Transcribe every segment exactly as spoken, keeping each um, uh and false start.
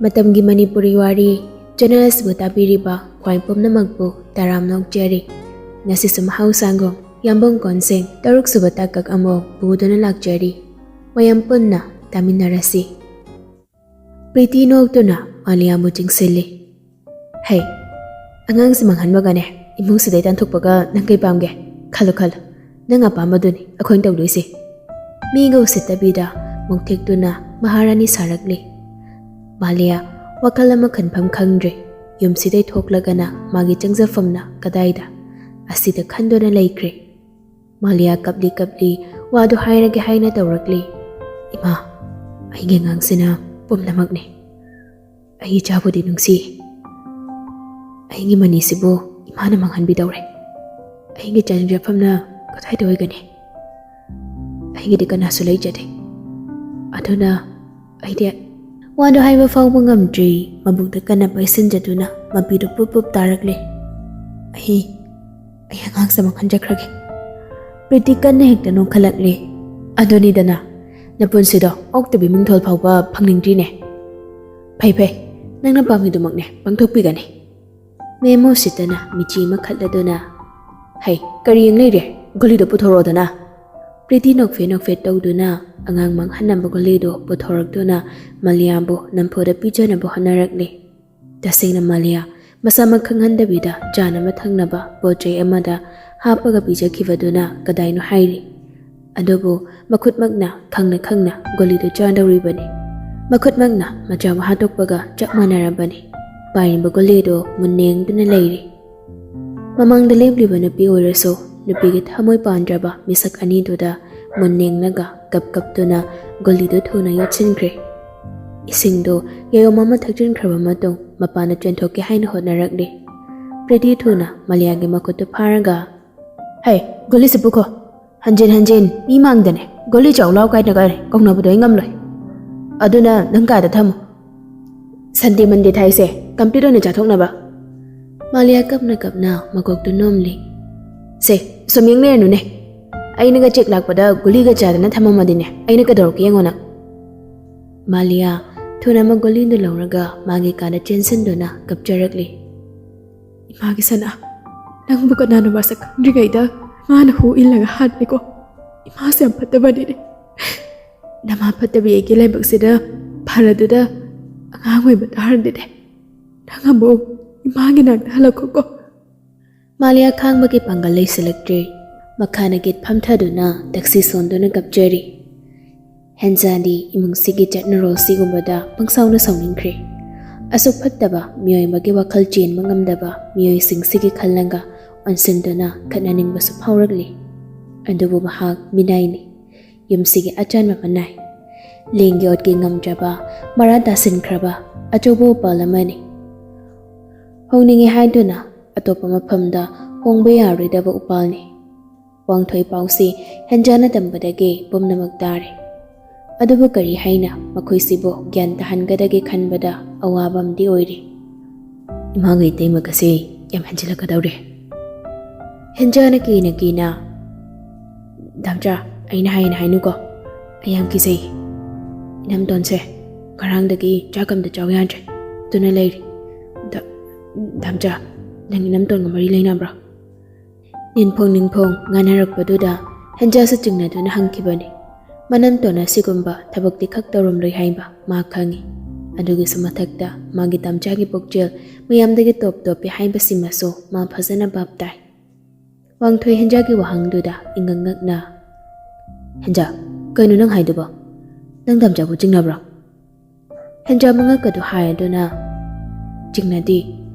ꯃꯇꯝꯒꯤ ꯃꯅꯤꯄꯨꯔꯤ ꯋꯥꯔꯤ ꯆꯦꯅꯦꯜ ꯑꯁꯤꯕꯨ ꯇꯥꯕꯤꯔꯤꯕ ꯈ꯭ꯋꯥꯏ ꯄꯨꯝꯅꯃꯛꯄꯨ ꯇꯔꯥꯝꯅ ꯑꯣꯛꯆꯔꯤ꯫ ꯉꯁꯤꯁꯨ ꯃꯍꯧꯁꯥꯒꯨꯝ ꯌꯥꯝꯕꯨꯡ ꯀꯣꯟꯁꯦꯡ ꯇꯔꯨꯛ ꯁꯨꯕ ꯇꯥꯡꯀꯛ ꯑꯃ ꯄꯨꯗꯨꯅ ꯂꯥꯛꯆꯔꯤ꯫ ꯃꯌꯥꯝ ꯄꯨꯟꯅ ꯇꯥꯃꯤꯟꯅꯔꯁꯤ꯫ ꯄ꯭ꯔꯤꯇꯤ ꯅꯣꯛꯇꯨꯅ ꯃꯥꯂꯤꯌꯥꯕꯨ ꯆꯤꯡꯁꯤꯜꯂꯤ꯫ "ꯍꯩ, ꯑꯉꯥꯡꯁꯤ ꯃꯥꯡꯍꯟꯕꯒꯅꯦ ꯏꯃꯨꯡꯁꯤꯗꯩ ꯇꯥꯟꯊꯣꯛꯄꯒ ꯅꯪ ꯀꯩ ꯄꯥꯝꯒꯦ? ꯈꯜꯂꯨ ꯈꯜꯂꯨ, ꯅꯪ ꯑꯄꯥꯝꯕꯗꯨꯅꯤ ꯑꯩꯈꯣꯏꯅ ꯇꯧꯗꯣꯏꯁꯦ꯫" ꯃꯤꯒ ꯎꯁꯤꯠꯇꯕꯤꯗ ꯃꯨꯛꯊꯦꯛꯇꯨꯅ ꯃꯍꯥꯔꯥꯅꯤ ꯁꯥꯔꯛꯂꯤ꯫ ꯃꯥꯂꯤꯌꯥ ꯋꯥꯈꯜ ꯑꯃ ꯈꯟꯐꯝ ꯈꯪꯗ꯭ꯔꯦ꯫ ꯌꯨꯝꯁꯤꯗꯩ ꯊꯣꯛꯂꯒꯅ ꯃꯥꯒꯤ ꯆꯪꯖꯐꯝꯅ ꯀꯗꯥꯏꯗ? ꯑꯁꯤꯗ ꯈꯟꯗꯨꯅ ꯂꯩꯈ꯭ꯔꯦ꯫ ꯃꯥꯂꯤꯌꯥ ꯀꯞꯂꯤ ꯀꯞꯂꯤ ꯋꯥꯗꯨ ꯍꯥꯏꯔꯒꯦ ꯍꯥꯏꯅ ꯇꯧꯔꯛꯂꯤ꯫ "ꯏꯃꯥ, ꯑꯩꯒꯤ ꯑꯉꯥꯡꯁꯤꯅ ꯄꯨꯝꯅꯃꯛꯅꯤ꯫ ꯑꯩ ꯏꯆꯥꯕꯨꯗꯤ ꯅꯨꯡꯁꯤ꯫ ꯑꯩꯒꯤ ꯃꯅꯤꯁꯤꯕꯨ ꯏꯃꯥꯅ ꯃꯥꯡꯍꯟꯕꯤꯗꯧꯔꯦ꯫ ꯑꯩꯒꯤ ꯆꯪꯖꯐꯝꯅ ꯀꯗꯥꯏꯗ ꯑꯣꯏꯒꯅꯤ? ꯑꯩꯒꯤꯗꯤ ꯀꯅꯥꯁꯨ ꯂꯩꯖꯗꯦ꯫ ꯑꯗꯨꯅ ꯑꯩꯗꯤ" ꯋꯥꯗꯨ ꯍꯥꯏꯕ ꯐꯥꯎꯕ ꯉꯝꯗ꯭ꯔꯤ꯫ ꯃꯕꯨꯛꯇ ꯀꯟꯅ ꯄꯩꯁꯤꯟꯖꯗꯨꯅ ꯃꯄꯤꯗꯨ ꯄꯨꯞ ꯄꯨꯞ ꯇꯥꯔꯛꯂꯦ꯫ "ꯑꯩ, ꯑꯩ ꯑꯉꯥꯡꯁꯦ ꯃꯥꯡꯍꯟꯖꯈ꯭ꯔꯒꯦ꯫" ꯄ꯭ꯔꯤꯇꯤ ꯀꯟꯅ ꯍꯦꯛꯇ ꯅꯣꯛꯈꯠꯂꯛꯂꯦ꯫ "ꯑꯗꯨꯅꯤꯗꯅ, ꯅꯄꯨꯟꯁꯤꯗꯣ ꯑꯣꯛꯇꯕꯤ ꯃꯤꯡꯊꯣꯜ ꯐꯥꯎꯕ ꯐꯪꯅꯤꯡꯗ꯭ꯔꯤꯅꯦ꯫ ꯐꯩ ꯐꯩ, ꯅꯪꯅ ꯄꯥꯝꯃꯤꯗꯨꯃꯛꯅꯦ ꯄꯥꯡꯊꯣꯛꯄꯤꯒꯅꯤ꯫" ꯃꯦꯝ ꯎꯁꯤꯠꯇꯅ ꯃꯤꯆꯤ ꯑꯃ ꯈꯠꯂꯗꯨꯅ, "ꯍꯩ, ꯀꯔꯤ ꯌꯦꯡ ꯂꯩꯔꯦ? ꯒꯨꯂꯤꯗꯣ ꯄꯨꯊꯣꯔꯛꯑꯣꯗꯅ꯫" ꯄ꯭ꯔꯤꯇꯤ ꯅꯣꯛꯐꯦꯠ ꯅꯣꯛꯐꯦꯠ ꯇꯧꯗꯨꯅ ꯑꯉꯥꯡ ꯃꯥꯡꯍꯟꯅꯕ ꯒꯨꯂꯤꯗꯣ ꯄꯨꯊꯣꯔꯛꯇꯨꯅ ꯃꯥꯂꯤꯌꯥꯕꯨ ꯅꯝꯐꯨꯗ ꯄꯤꯖꯅꯕ ꯍꯣꯠꯅꯔꯛꯂꯦ꯫ ꯇꯁꯦꯡꯅ ꯃꯥꯂꯤꯌꯥ ꯃꯁꯥꯃꯛ ꯈꯪꯍꯟꯗꯕꯤꯗ ꯆꯥꯅꯕ ꯊꯛꯅꯕ ꯄꯣꯠ ꯆꯩ ꯑꯃꯗ ꯍꯥꯞꯄꯒ ꯄꯤꯖꯈꯤꯕꯗꯨꯅ ꯀꯗꯥꯏꯅꯣ ꯍꯥꯏꯔꯤ꯫ ꯑꯗꯨꯕꯨ ꯃꯈꯨꯠꯃꯛꯅ ꯈꯪꯅ ꯈꯪꯅ ꯒꯨꯂꯤꯗꯨ ꯆꯥꯗꯧꯔꯤꯕꯅꯤ꯫ ꯃꯈꯨꯠꯃꯛꯅ ꯃꯆꯥꯕꯨ ꯍꯥꯠꯇꯣꯛꯄꯒ ꯆꯞ ꯃꯥꯟꯅꯔꯕꯅꯤ꯫ ꯄꯥꯏꯔꯤꯕ ꯒꯨꯂꯤꯗꯨ ꯃꯨꯟꯅ ꯌꯦꯡꯗꯨꯅ ꯂꯩꯔꯤ꯫ ꯃꯃꯥꯡꯗ ꯂꯦꯞꯂꯤꯕ ꯅꯨꯄꯤ ꯑꯣꯏꯔꯁꯨ ꯅꯨꯄꯤꯒꯤ ꯊꯃꯣꯏ ꯄꯥꯟꯗ꯭ꯔꯕ ꯃꯤꯁꯛ ꯑꯅꯤꯗꯨꯗ ꯃꯨꯟꯅ ꯌꯦꯡꯂꯒ ꯀꯞ ꯀꯞꯇꯨꯅ ꯒꯨꯂꯤꯗꯨ ꯊꯨꯅ ꯌꯣꯠꯁꯤꯟꯈ꯭ꯔꯦ꯫ ꯏꯁꯤꯡꯗꯨ ꯌꯥꯌꯣꯝ ꯑꯃ ꯊꯛꯆꯤꯟꯈ꯭ꯔꯕ ꯃꯇꯨꯡ ꯃꯄꯥꯟꯗ ꯆꯦꯟꯊꯣꯛꯀꯦ ꯍꯥꯏꯅ ꯍꯣꯠꯅꯔꯛꯂꯤ꯫ ꯄ꯭ꯔꯤꯇꯤ ꯊꯨꯅ ꯃꯥꯂꯤꯌꯥꯒꯤ ꯃꯈꯨꯠꯇꯨ ꯐꯥꯔꯒ, "ꯍꯩ, ꯒꯨꯂꯤꯁꯤ ꯄꯨꯈꯣ꯫ ꯍꯟꯖꯤꯟ ꯍꯟꯖꯤꯟ ꯃꯤ ꯃꯥꯡꯗꯅꯦ ꯒꯨꯂꯤ ꯆꯥꯎ ꯂꯥꯎ ꯀꯥꯏꯅꯒ ꯀꯧꯅꯕꯗꯣ ꯑꯩ ꯉꯝꯂꯣꯏ꯫ ꯑꯗꯨꯅ ꯅꯪ ꯀꯥꯗ ꯊꯝꯃꯨ꯫ ꯁꯟꯗꯦ ꯃꯟꯗꯦ ꯊꯥꯏꯁꯦ ꯀꯝꯄ꯭ꯂꯤꯠ ꯑꯣꯏꯅ ꯆꯥꯊꯣꯛꯅꯕ꯫" ꯃꯥꯂꯤꯌꯥ ꯀꯞꯅ ꯀꯞꯅ ꯃꯀꯣꯛꯇꯨ ꯅꯣꯝꯂꯤ꯫ "ꯁꯦ, ꯁꯨꯝ ꯌꯦꯡ ꯂꯩꯔꯅꯨꯅꯦ꯫ ꯑꯩꯅꯒ ꯆꯦꯛ ꯂꯥꯛꯄꯗ ꯒꯨꯂꯤꯒ ꯆꯥꯗꯅ ꯊꯝꯃꯝꯃꯗꯤꯅꯦ, ꯑꯩꯅ ꯀꯩꯗꯧꯔꯛꯀꯦ ꯌꯦꯡꯉꯣ ꯅꯪ꯫" ꯃꯥꯂꯤꯌꯥ ꯊꯨꯅ ꯑꯃ ꯒꯨꯂꯤꯗꯨ ꯂꯧꯔꯒ ꯃꯥꯒꯤ ꯀꯥꯗ ꯆꯦꯟꯁꯤꯟꯗꯨꯅ ꯀꯞꯆꯔꯛꯂꯤ꯫ "ꯏꯃꯥꯒꯤ ꯁꯅꯥ, ꯅꯪꯕꯨ ꯀꯅꯥꯅꯣ ꯃꯁꯛ ꯈꯪꯗ꯭ꯔꯤꯉꯩꯗ ꯃꯥꯅ ꯍꯨ ꯏꯜꯂꯒ ꯍꯥꯠꯂꯦꯀꯣ꯫ ꯏꯃꯥꯁꯦ ꯌꯥꯝ ꯐꯠꯇꯕꯅꯤꯅꯦ꯫ ꯅꯃꯥ ꯐꯠꯇꯕꯤ ꯑꯩꯒꯤ ꯂꯥꯏꯕꯛꯁꯤꯗ ꯐꯔꯗꯨꯗ ꯑꯉꯥꯡ ꯑꯣꯏꯕ ꯇꯥꯔꯗꯤꯅꯦ꯫ ꯅꯪ ꯑꯃꯨꯛ ꯏꯃꯥꯒꯤ ꯅꯥꯛꯇ ꯍꯜꯂꯛꯈꯣꯀꯣ꯫" ꯃꯥꯂꯤꯌꯥ ꯈꯥꯡꯕꯒꯤ ꯄꯥꯡꯒꯜ ꯂꯩꯁꯤꯜꯂꯛꯇ꯭ꯔꯦ꯫ ꯃꯈꯥꯅ ꯒꯦꯠ ꯐꯝꯊꯗꯨꯅ ꯇꯛꯁꯤ ꯁꯣꯟꯗꯨꯅ ꯀꯞꯆꯔꯤ꯫ ꯍꯦꯟꯖꯥꯗꯤ ꯏꯃꯨꯡꯁꯤꯒꯤ ꯆꯠꯅꯔꯣꯜ ꯁꯤꯒꯨꯝꯕꯗ ꯄꯪꯁꯥꯎꯅ ꯁꯥꯎꯅꯤꯡꯈ꯭ꯔꯦ꯫ ꯑꯁꯨꯛ ꯐꯠꯇꯕ ꯃꯤꯑꯣꯏ ꯑꯃꯒꯤ ꯋꯥꯈꯜ ꯆꯦꯟꯕ ꯉꯝꯗꯕ ꯃꯤꯑꯣꯏꯁꯤꯡꯁꯤꯒꯤ ꯈꯜꯂꯒ ꯑꯣꯟꯁꯤꯟꯗꯨꯅ ꯈꯠꯅꯅꯤꯡꯕꯁꯨ ꯐꯥꯎꯔꯛꯂꯤ꯫ ꯑꯗꯨꯕꯨ ꯃꯍꯥꯛ ꯃꯤꯅꯥꯏꯅꯤ꯫ ꯌꯨꯝꯁꯤꯒꯤ ꯑꯆꯥꯟꯕ ꯃꯅꯥꯏ꯫ ꯂꯦꯡꯒꯤ ꯑꯣꯠꯀꯤ ꯉꯝꯗ꯭ꯔꯕ, ꯃꯔꯥ ꯇꯥꯁꯤꯟꯈ꯭ꯔꯕ ꯑꯆꯧꯕ ꯎꯄꯥꯜ ꯑꯃꯅꯤ꯫ ꯍꯣꯡꯅꯤꯡꯉꯤ ꯍꯥꯏꯗꯨꯅ ꯑꯇꯣꯞꯄ ꯃꯐꯝꯗ ꯍꯣꯡꯕ ꯌꯥꯔꯣꯏꯗꯕ ꯎꯄꯥꯜꯅꯤ꯫ ꯋꯥꯡꯊꯣꯏ ꯄꯥꯎꯁꯤ ꯍꯦꯟꯖꯥꯅ ꯇꯝꯕꯗꯒꯤ ꯄꯨꯝꯅꯃꯛ ꯇꯥꯔꯦ꯫ ꯑꯗꯨꯕꯨ ꯀꯔꯤ ꯍꯥꯏꯅ ꯃꯈꯣꯏꯁꯤꯕꯨ ꯒ꯭ꯌꯥꯟ ꯇꯥꯍꯟꯒꯗꯒꯦ ꯈꯟꯕꯗ ꯑꯋꯥꯕ ꯑꯃꯗꯤ ꯑꯣꯏꯔꯤ꯫ ꯏꯃꯥꯒ ꯏꯇꯩꯃꯒꯁꯦ ꯌꯥꯝ ꯍꯦꯟꯖꯤꯜꯂꯛꯀꯗꯧꯔꯦ꯫ ꯍꯦꯟꯖꯥꯅ ꯀꯤꯅ ꯀꯤꯅ, "ꯗꯥꯝꯆꯥ, ꯑꯩꯅ ꯍꯥꯏꯅ ꯍꯥꯏꯅꯨꯀꯣ꯫ ꯑꯩ ꯌꯥꯝ ꯀꯤꯖꯩ꯫ ꯏꯅꯝꯇꯣꯟꯁꯦ ꯉꯔꯥꯡꯗꯒꯤ ꯆꯥꯛ ꯑꯝꯇ ꯆꯥꯎ ꯌꯥꯗ꯭ꯔꯦ꯫ ꯑꯗꯨꯅ ꯂꯩꯔꯤ꯫ ꯗ-, ꯗꯥꯝꯆꯥ, ꯅꯪ ꯏꯅꯝꯇꯣꯟꯒ ꯃꯔꯤ ꯂꯩꯅꯕ꯭ꯔꯣ?" ꯅꯤꯡꯐꯣꯡ ꯅꯤꯡꯐꯣꯡ ꯉꯥꯡꯅꯔꯛꯄꯗꯨꯗ ꯍꯦꯟꯖꯥꯁꯨ ꯆꯤꯡꯅꯗꯨꯅ ꯍꯪꯈꯤꯕꯅꯤ꯫ ꯃꯅꯝꯇꯣꯟ ꯑꯁꯤꯒꯨꯝꯕ ꯊꯕꯛꯇꯤ ꯈꯛ ꯇꯧꯔꯝꯂꯣꯏ ꯍꯥꯏꯕ ꯃꯥ ꯈꯪꯏ꯫ ꯑꯗꯨꯒꯤꯁꯨ ꯃꯊꯛꯇ ꯃꯥꯒꯤ ꯗꯥꯝꯆꯥꯒꯤ ꯄꯨꯛꯆꯦꯜ ꯃꯌꯥꯝꯗꯒꯤ ꯇꯣꯞ ꯇꯣꯞꯄꯤ ꯍꯥꯏꯕꯁꯤꯃꯁꯨ ꯃꯥ ꯐꯖꯅ ꯚꯥꯞ ꯇꯥꯏ꯫ ꯋꯥꯡꯊꯣꯏ ꯍꯦꯟꯖꯥꯒꯤ ꯋꯥꯍꯪꯗꯨꯗ ꯏꯉꯛ ꯉꯛꯅ, "ꯍꯦꯟꯖꯥ, ꯀꯩꯅꯣ ꯅꯪ ꯍꯥꯏꯗꯨꯕꯣ? ꯅꯪ ꯗꯥꯝꯆꯥꯕꯨ ꯆꯤꯡꯅꯕ꯭ꯔꯣ?" ꯍꯦꯟꯖꯥ ꯃꯉꯛꯀꯗꯨ ꯍꯥꯏꯗꯨꯅ, "ꯆꯤꯡꯅꯗꯦ꯫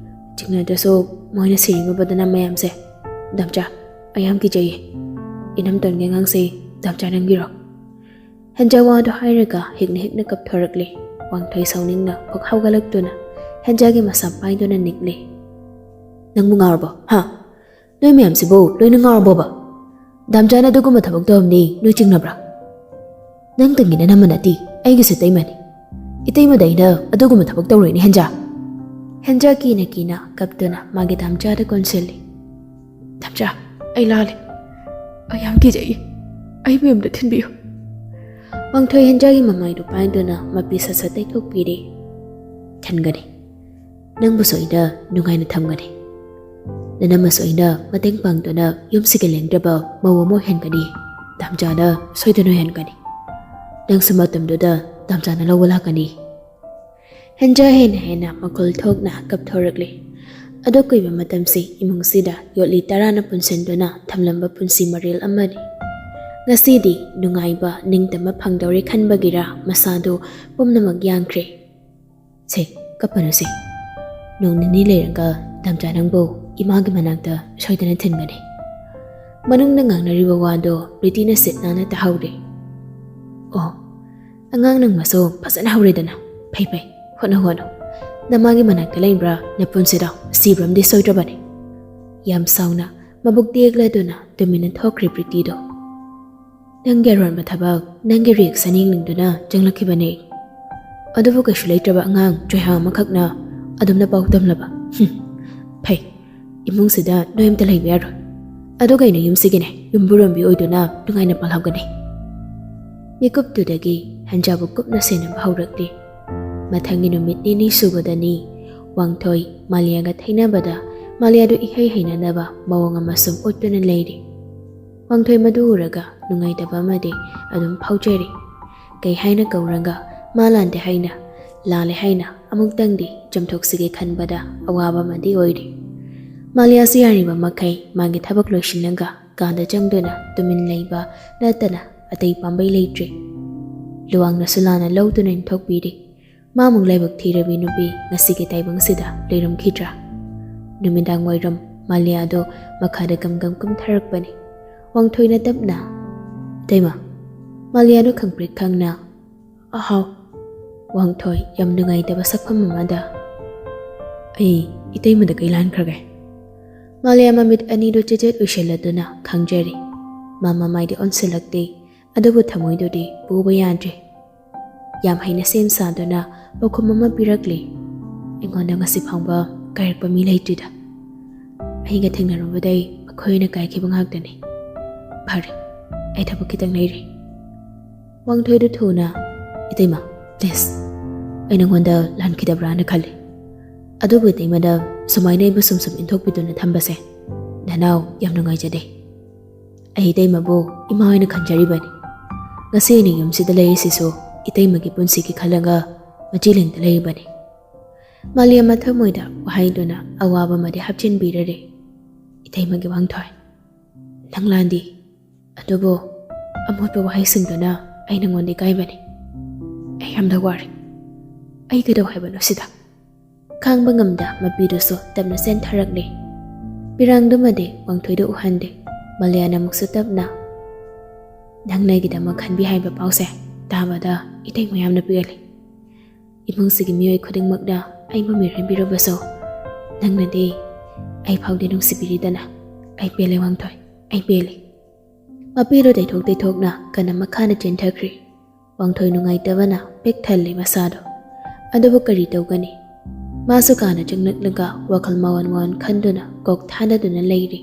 ꯆꯤꯡꯅꯗ꯭ꯔꯁꯨ ꯃꯣꯏꯅ ꯁꯤꯔꯤꯉꯨꯕꯗꯅ ꯃꯌꯥꯝꯁꯦ꯫ ꯗꯥꯝꯆꯥ, ꯑꯩ ꯌꯥꯝ ꯀꯤꯖꯩꯌꯦ꯫ ꯏꯅꯝꯇꯣꯟꯒꯤ ꯑꯉꯥꯡꯁꯦ ꯗꯥꯝꯆꯥ ꯅꯪꯒꯤꯔꯣ?" ꯍꯦꯟꯖꯥ ꯋꯥꯗꯨ ꯍꯥꯏꯔꯒ ꯍꯤꯛꯅ ꯍꯤꯛꯅ ꯀꯞꯊꯣꯔꯛꯂꯦ꯫ ꯋꯥꯡꯊꯣꯏ ꯁꯥꯎꯅꯤꯡꯅ ꯐꯨꯛ ꯍꯧꯒꯠꯂꯛꯇꯨꯅ ꯍꯦꯟꯖꯥꯒꯤ ꯃꯁꯝ ꯄꯥꯏꯗꯨꯅ ꯅꯤꯛꯂꯦ꯫ "ꯅꯪꯕꯨ ꯉꯥꯎꯔꯕꯣ? ꯍꯥ? ꯅꯣꯏ ꯃꯌꯥꯝꯁꯤꯕꯨ ꯂꯣꯏꯅ ꯉꯥꯎꯔꯕꯣꯕ? ꯗꯥꯝꯆꯥꯅ ꯑꯗꯨꯒꯨꯝꯕ ꯊꯕꯛ ꯇꯧꯔꯝꯅꯤ ꯅꯣꯏ ꯆꯤꯡꯅꯕ꯭ꯔꯥ? ꯅꯪꯇꯪꯒꯤ ꯅꯅꯝꯃ ꯅꯠꯇꯦ, ꯑꯩꯒꯤꯁꯨ ꯏꯇꯩꯃꯅꯤ꯫ ꯏꯇꯩꯃꯗ ꯑꯩꯅ ꯑꯗꯨꯒꯨꯝꯕ ꯊꯕꯛ ꯇꯧꯔꯣꯏꯅꯦ, ꯍꯦꯟꯖꯥ꯫" ꯍꯦꯟꯖꯥ ꯀꯤꯅ ꯀꯤꯅ ꯀꯞꯇꯨꯅ ꯃꯥꯒꯤ ꯗꯥꯝꯆꯥꯗ ꯀꯣꯟꯁꯤꯜꯂꯤ꯫ "ꯗꯥꯝꯆꯥ, ꯑꯩ ꯂꯥꯜꯂꯦ꯫ ꯑꯩ ꯌꯥꯝ ꯀꯤꯖꯩꯌꯦ꯫ ꯑꯩꯕꯨ ꯌꯨꯝꯗ ꯊꯤꯟꯕꯤꯌꯨ꯫" ꯋꯥꯡꯊꯣꯏ ꯍꯦꯟꯖꯥꯒꯤ ꯃꯃꯥꯏꯗꯨ ꯄꯥꯏꯗꯨꯅ ꯃꯄꯤ ꯁꯠ ꯁꯠ ꯇꯩꯊꯣꯛꯄꯤꯔꯦ꯫ "ꯈꯟꯒꯅꯤ꯫ ꯅꯪꯕꯨꯁꯨ ꯑꯩꯅ ꯅꯨꯡꯉꯥꯏꯅ ꯊꯝꯒꯅꯤ꯫ ꯅꯅꯝꯃꯁꯨ ꯑꯩꯅ ꯃꯇꯦꯡ ꯄꯥꯡꯗꯨꯅ ꯌꯨꯝꯁꯤꯒꯤ ꯂꯦꯡꯗ꯭ꯔꯕ ꯃꯧ ꯑꯃ ꯑꯣꯏꯍꯟꯒꯅꯤ꯫ ꯇꯥꯝꯆꯥꯅ ꯁꯣꯏꯗꯅ ꯑꯣꯏꯍꯟꯒꯅꯤ꯫ ꯅꯪꯁꯨ ꯃꯇꯝꯗꯨꯗ ꯇꯥꯝꯆꯥꯅ ꯂꯧꯕ ꯂꯥꯛꯀꯅꯤ꯫" ꯍꯦꯟꯖꯥ ꯍꯦꯟꯅ ꯍꯦꯟꯅ ꯃꯈꯣꯜ ꯊꯣꯛꯅ ꯀꯞꯊꯣꯔꯛꯂꯤ꯫ ꯑꯗꯨ ꯀꯨꯏꯕ ꯃꯇꯝꯁꯤ ꯏꯃꯨꯡꯁꯤꯗ ꯌꯣꯠꯂꯤ ꯇꯔꯥꯅ ꯄꯨꯟꯁꯤꯟꯗꯨꯅ ꯊꯝꯂꯝꯕ ꯄꯨꯟꯁꯤ ꯃꯔꯦꯜ ꯑꯃꯅꯤ꯫ ꯉꯁꯤꯗꯤ ꯅꯨꯡꯉꯥꯏꯕ, ꯅꯤꯡꯇꯝꯕ ꯐꯪꯗꯧꯔꯦ ꯈꯟꯕꯒꯤꯔꯥ ꯃꯁꯥꯗꯨ ꯄꯨꯝꯅꯃꯛ ꯌꯥꯡꯈ꯭ꯔꯦ꯫ "ꯁꯦ, ꯀꯞꯄꯅꯨꯁꯦ꯫ ꯅꯣꯡ ꯅꯤꯅꯤ ꯂꯩꯔꯒ ꯇꯥꯝꯆꯥ ꯅꯪꯕꯨ ꯏꯃꯥꯒꯤ ꯃꯅꯥꯛꯇ ꯁꯣꯏꯗꯅ ꯊꯤꯟꯒꯅꯤ꯫" ꯃꯅꯨꯡꯗ ꯉꯥꯡꯅꯔꯤꯕ ꯋꯥꯗꯣ ꯄ꯭ꯔꯤꯇꯤꯅ ꯁꯤꯠ ꯅꯥꯟꯅ ꯇꯥꯍꯧꯔꯦ꯫ "ꯑꯣ, ꯑꯉꯥꯡ ꯅꯪ ꯃꯁꯨ ꯐꯖꯅ ꯍꯧꯔꯦꯗꯅ꯫ ꯐꯩ ꯐꯩ, ꯍꯣꯠꯅꯧ ꯍꯣꯠꯅꯧ꯫ ꯅꯃꯥꯒꯤ ꯃꯅꯥꯛꯇ ꯂꯩꯕ꯭ꯔꯥ ꯅꯄꯨꯟꯁꯤꯗꯣ ꯁꯤꯕ꯭ꯔꯝꯗꯤ ꯁꯣꯏꯗ꯭ꯔꯕꯅꯤ꯫" ꯌꯥꯝ ꯁꯥꯎꯅ ꯃꯕꯨꯛ ꯇꯦꯛꯂꯗꯨꯅ ꯇꯨꯃꯤꯟꯅ ꯊꯣꯛꯈ꯭ꯔꯦ ꯄ꯭ꯔꯤꯇꯤꯗꯣ꯫ "ꯅꯪꯒꯤ ꯑꯔꯣꯟꯕ ꯊꯕꯛ, ꯅꯪꯒꯤ ꯔꯤꯌꯦꯛꯁꯟ ꯌꯦꯡꯅꯤꯡꯗꯨꯅ ꯆꯪꯂꯛꯈꯤꯕꯅꯦ꯫ ꯑꯗꯨꯕꯨ ꯀꯩꯁꯨ ꯂꯩꯇ꯭ꯔꯕ ꯑꯉꯥꯡ ꯆꯣꯏꯍꯥ ꯑꯃꯈꯛꯅ ꯑꯗꯨꯝꯅ ꯄꯥꯎ ꯇꯝꯂꯕ꯫ ꯍꯨꯝ, ꯐꯩ, ꯏꯃꯨꯡꯁꯤꯗ ꯅꯣꯏ ꯑꯝꯇ ꯂꯩꯕ ꯌꯥꯔꯣꯏ꯫ ꯑꯗꯨ ꯀꯩꯅꯣ ꯌꯨꯝꯁꯤꯒꯤꯅꯦ, ꯌꯨꯝꯕꯨꯔꯣꯝꯕꯤ ꯑꯣꯏꯗꯨꯅ ꯅꯨꯡꯉꯥꯏꯅ ꯄꯥꯜꯍꯧꯒꯅꯤ꯫" ꯃꯤꯀꯨꯞꯇꯨꯗꯒꯤ ꯍꯦꯟꯖꯥꯕꯨ ꯀꯨꯞꯅ ꯁꯦꯟꯅꯕ ꯍꯧꯔꯛꯂꯤ꯫ ꯃꯊꯪꯒꯤ ꯅꯨꯃꯤꯠ ꯅꯤꯅꯤ ꯁꯨꯕꯗꯅꯤ ꯋꯥꯡꯊꯣꯏ ꯃꯥꯂꯤꯌꯥꯒ ꯊꯩꯅꯕꯗ ꯃꯥꯂꯤꯌꯥꯗꯨ ꯏꯍꯩ ꯍꯩꯅꯗꯕ ꯃꯑꯣꯡ ꯑꯃ ꯁꯨꯝ ꯎꯠꯇꯨꯅ ꯂꯩꯔꯤ꯫ ꯋꯥꯡꯊꯣꯏ ꯃꯗꯨ ꯎꯔꯒ ꯅꯨꯡꯉꯥꯏꯇꯕ ꯑꯃꯗꯤ ꯑꯗꯨꯝ ꯐꯥꯎꯖꯔꯤ꯫ ꯀꯩ ꯍꯥꯏꯅ ꯀꯧꯔꯒ ꯃꯥ ꯂꯥꯟꯗꯦ ꯍꯥꯏꯅ, ꯂꯥꯜꯂꯦ ꯍꯥꯏꯅ ꯑꯃꯨꯛꯇꯪꯗꯤ ꯆꯨꯝꯊꯣꯛꯁꯤꯒꯦ ꯈꯟꯕꯗ ꯑꯋꯥꯕ ꯑꯃꯗꯤ ꯑꯣꯏꯔꯤ꯫ ꯃꯥꯂꯤꯌꯥꯁꯨ ꯌꯥꯔꯤꯕ ꯃꯈꯩ ꯃꯥꯒꯤ ꯊꯕꯛ ꯂꯣꯏꯁꯤꯜꯂꯒ ꯀꯥꯗ ꯆꯪꯗꯨꯅ ꯇꯨꯃꯤꯟ ꯂꯩꯕ ꯅꯠꯇꯅ ꯑꯇꯩ ꯄꯥꯝꯕꯩ ꯂꯩꯇ꯭ꯔꯦ꯫ ꯂꯨꯋꯥꯡꯅꯁꯨ ꯂꯥꯟꯅ ꯂꯧꯗꯨꯅ ꯏꯟꯊꯣꯛꯄꯤꯔꯤ꯫ ꯃꯥꯃꯨꯛ ꯂꯥꯏꯕꯛ ꯊꯤꯔꯕꯤ ꯅꯨꯄꯤ ꯉꯁꯤꯒꯤ ꯇꯥꯏꯕꯪꯁꯤꯗ ꯂꯩꯔꯝꯈꯤꯗ꯭ꯔꯥ? ꯅꯨꯃꯤꯗꯥꯡ ꯋꯥꯏꯔꯝ ꯃꯥꯂꯤꯌꯥꯗꯣ ꯃꯈꯥꯗ ꯒꯝ ꯒꯝ ꯀꯨꯝꯊꯔꯛꯄꯅꯤ꯫ ꯋꯥꯡꯊꯣꯏꯅ ꯇꯞꯅ, "ꯏꯇꯩꯃ꯫" ꯃꯥꯂꯤꯌꯥꯗꯣ ꯈꯪꯄ꯭ꯔꯦꯛ ꯈꯪꯅ, "ꯑꯍꯥꯎ꯫" ꯋꯥꯡꯊꯣꯏ ꯌꯥꯝ ꯅꯨꯡꯉꯥꯏꯇꯕ ꯁꯛꯐꯝ ꯑꯃꯗ, "ꯑꯩ ꯏꯇꯩꯃꯗ ꯀꯩ ꯂꯥꯟꯈ꯭ꯔꯒꯦ?" ꯃꯥꯂꯤꯌꯥ ꯃꯃꯤꯠ ꯑꯅꯤꯗꯨ ꯆꯦꯆꯦꯠ ꯎꯏꯁꯤꯜꯂꯗꯨꯅ ꯈꯪꯖꯔꯤ꯫ ꯃꯥ ꯃꯃꯥꯏꯗꯤ ꯑꯣꯟꯁꯤꯜꯂꯛꯇꯦ, ꯑꯗꯨꯕꯨ ꯊꯃꯣꯏꯗꯨꯗꯤ ꯄꯨꯕ ꯌꯥꯗ꯭ꯔꯦ꯫ ꯌꯥꯝ ꯍꯩꯅ ꯁꯦꯝ ꯁꯥꯗꯨꯅ ꯄꯥꯎꯈꯨꯝ ꯑꯃ ꯄꯤꯔꯛꯂꯤ꯫ "ꯑꯩꯉꯣꯟꯗ ꯉꯁꯤ ꯐꯥꯎꯕ ꯀꯥꯏꯔꯛꯄ ꯃꯤ ꯂꯩꯇ꯭ꯔꯤꯗ꯫ ꯑꯩꯒ ꯊꯦꯡꯅꯔꯨꯕꯗꯩ ꯃꯈꯣꯏꯅ ꯀꯥꯏꯈꯤꯕ ꯉꯥꯛꯇꯅꯤ꯫ ꯐꯔꯦ, ꯑꯩ ꯊꯕꯛ ꯈꯤꯇꯪ ꯂꯩꯔꯤ꯫" ꯋꯥꯡꯊꯣꯏꯗꯨ ꯊꯨꯅ, "ꯏꯇꯩꯃ, please, ꯑꯩ ꯅꯪꯉꯣꯟꯗ ꯂꯥꯟꯈꯤꯗꯕ꯭ꯔꯥꯅ ꯈꯜꯂꯤ꯫ ꯑꯗꯨꯕꯨ ꯏꯇꯩꯃꯗ ꯁꯨꯃꯥꯏꯅ ꯑꯩꯕꯨ ꯁꯨꯝ ꯁꯨꯝ ꯏꯟꯊꯣꯛꯄꯤꯗꯨꯅ ꯊꯝꯕꯁꯦ ꯅꯅꯥꯎ ꯌꯥꯝ ꯅꯨꯡꯉꯥꯏꯖꯗꯦ꯫ ꯑꯩ ꯏꯇꯩꯃꯕꯨ ꯏꯃꯥ ꯑꯣꯏꯅ ꯈꯟꯖꯔꯤꯕꯅꯤ꯫ ꯉꯁꯤ ꯑꯩꯅ ꯌꯨꯝꯁꯤꯗ ꯂꯩꯔꯤꯁꯤꯁꯨ ꯏꯇꯩꯃꯒꯤ ꯄꯨꯟꯁꯤꯒꯤ ꯈꯜꯂꯒ ꯃꯆꯤ ꯂꯦꯡꯗ ꯂꯩꯔꯤꯕꯅꯤ꯫" ꯃꯥꯂꯦꯝ ꯃꯊꯃꯣꯏꯗ ꯋꯥꯍꯩꯗꯨꯅ ꯑꯋꯥꯕ ꯑꯃꯗꯤ ꯍꯥꯞꯆꯤꯟꯕꯤꯔꯔꯦ꯫ "ꯏꯇꯩꯃꯒꯤ ꯋꯥꯡꯊꯣꯏ, ꯅꯪ ꯂꯥꯟꯗꯤ꯫ ꯑꯗꯨꯕꯨ ꯑꯃꯣꯠꯄ ꯋꯥꯍꯩꯁꯤꯡꯗꯨꯅ ꯑꯩ ꯅꯪꯉꯣꯟꯗ ꯏꯀꯥꯏꯕꯅꯤ꯫ ꯑꯩ ꯌꯥꯝꯅ ꯋꯥꯔꯦ꯫ ꯑꯩ ꯀꯩꯗꯧ ꯍꯥꯏꯕꯅꯣ ꯁꯤꯗ?" ꯈꯥꯡꯕ ꯉꯝꯗ ꯃꯄꯤꯗꯨꯁꯨ ꯇꯞꯅ ꯆꯦꯟꯊꯔꯛꯂꯦ꯫ ꯄꯤꯔꯥꯡꯗꯨꯃꯗꯤ ꯋꯥꯡꯊꯣꯏꯗ ꯎꯍꯟꯗꯦ꯫ ꯃꯥꯂꯦꯝꯅ ꯑꯃꯨꯛꯁꯨ ꯇꯞꯅ, "ꯅꯪꯅ ꯑꯩꯒꯤꯗꯃꯛ ꯈꯟꯕꯤ ꯍꯥꯏꯕ ꯄꯥꯎꯁꯦ ꯇꯥꯕꯗ ꯏꯇꯩꯃ ꯌꯥꯝꯅ ꯄꯦꯜꯂꯤ꯫ ꯏꯃꯨꯡꯁꯤꯒꯤ ꯃꯤꯑꯣꯏ ꯈꯨꯗꯤꯡꯃꯛꯅ ꯑꯩꯕꯨ ꯃꯤꯔꯣꯟꯕꯤꯔꯕꯁꯨ, ꯅꯪꯅꯗꯤ ꯑꯩ ꯐꯥꯎꯗꯤ ꯅꯨꯡꯁꯤꯕꯤꯔꯤꯗꯅ꯫ ꯑꯩ ꯄꯦꯜꯂꯦ ꯋꯥꯡꯊꯣꯏ, ꯑꯩ ꯄꯦꯜꯂꯦ꯫" ꯃꯄꯤꯗꯨ ꯇꯩꯊꯣꯛ ꯇꯩꯊꯣꯛꯅ ꯀꯟꯅ ꯃꯈꯥꯗ ꯆꯦꯟꯊꯈ꯭ꯔꯦ꯫ ꯋꯥꯡꯊꯣꯏ ꯅꯨꯡꯉꯥꯏꯇꯕꯅ ꯄꯤꯛ ꯊꯜꯂꯦ ꯃꯁꯥꯗꯣ꯫ ꯑꯗꯨꯕꯨ ꯀꯔꯤ ꯇꯧꯒꯅꯤ? ꯃꯥꯁꯨ ꯀꯥꯅ ꯆꯪꯂꯛꯂꯒ ꯋꯥꯈꯜ ꯃꯋꯣꯟ ꯃꯋꯣꯟ ꯈꯟꯗꯨꯅ ꯀꯣꯛ ꯊꯥꯗꯗꯨꯅ ꯂꯩꯔꯤ꯫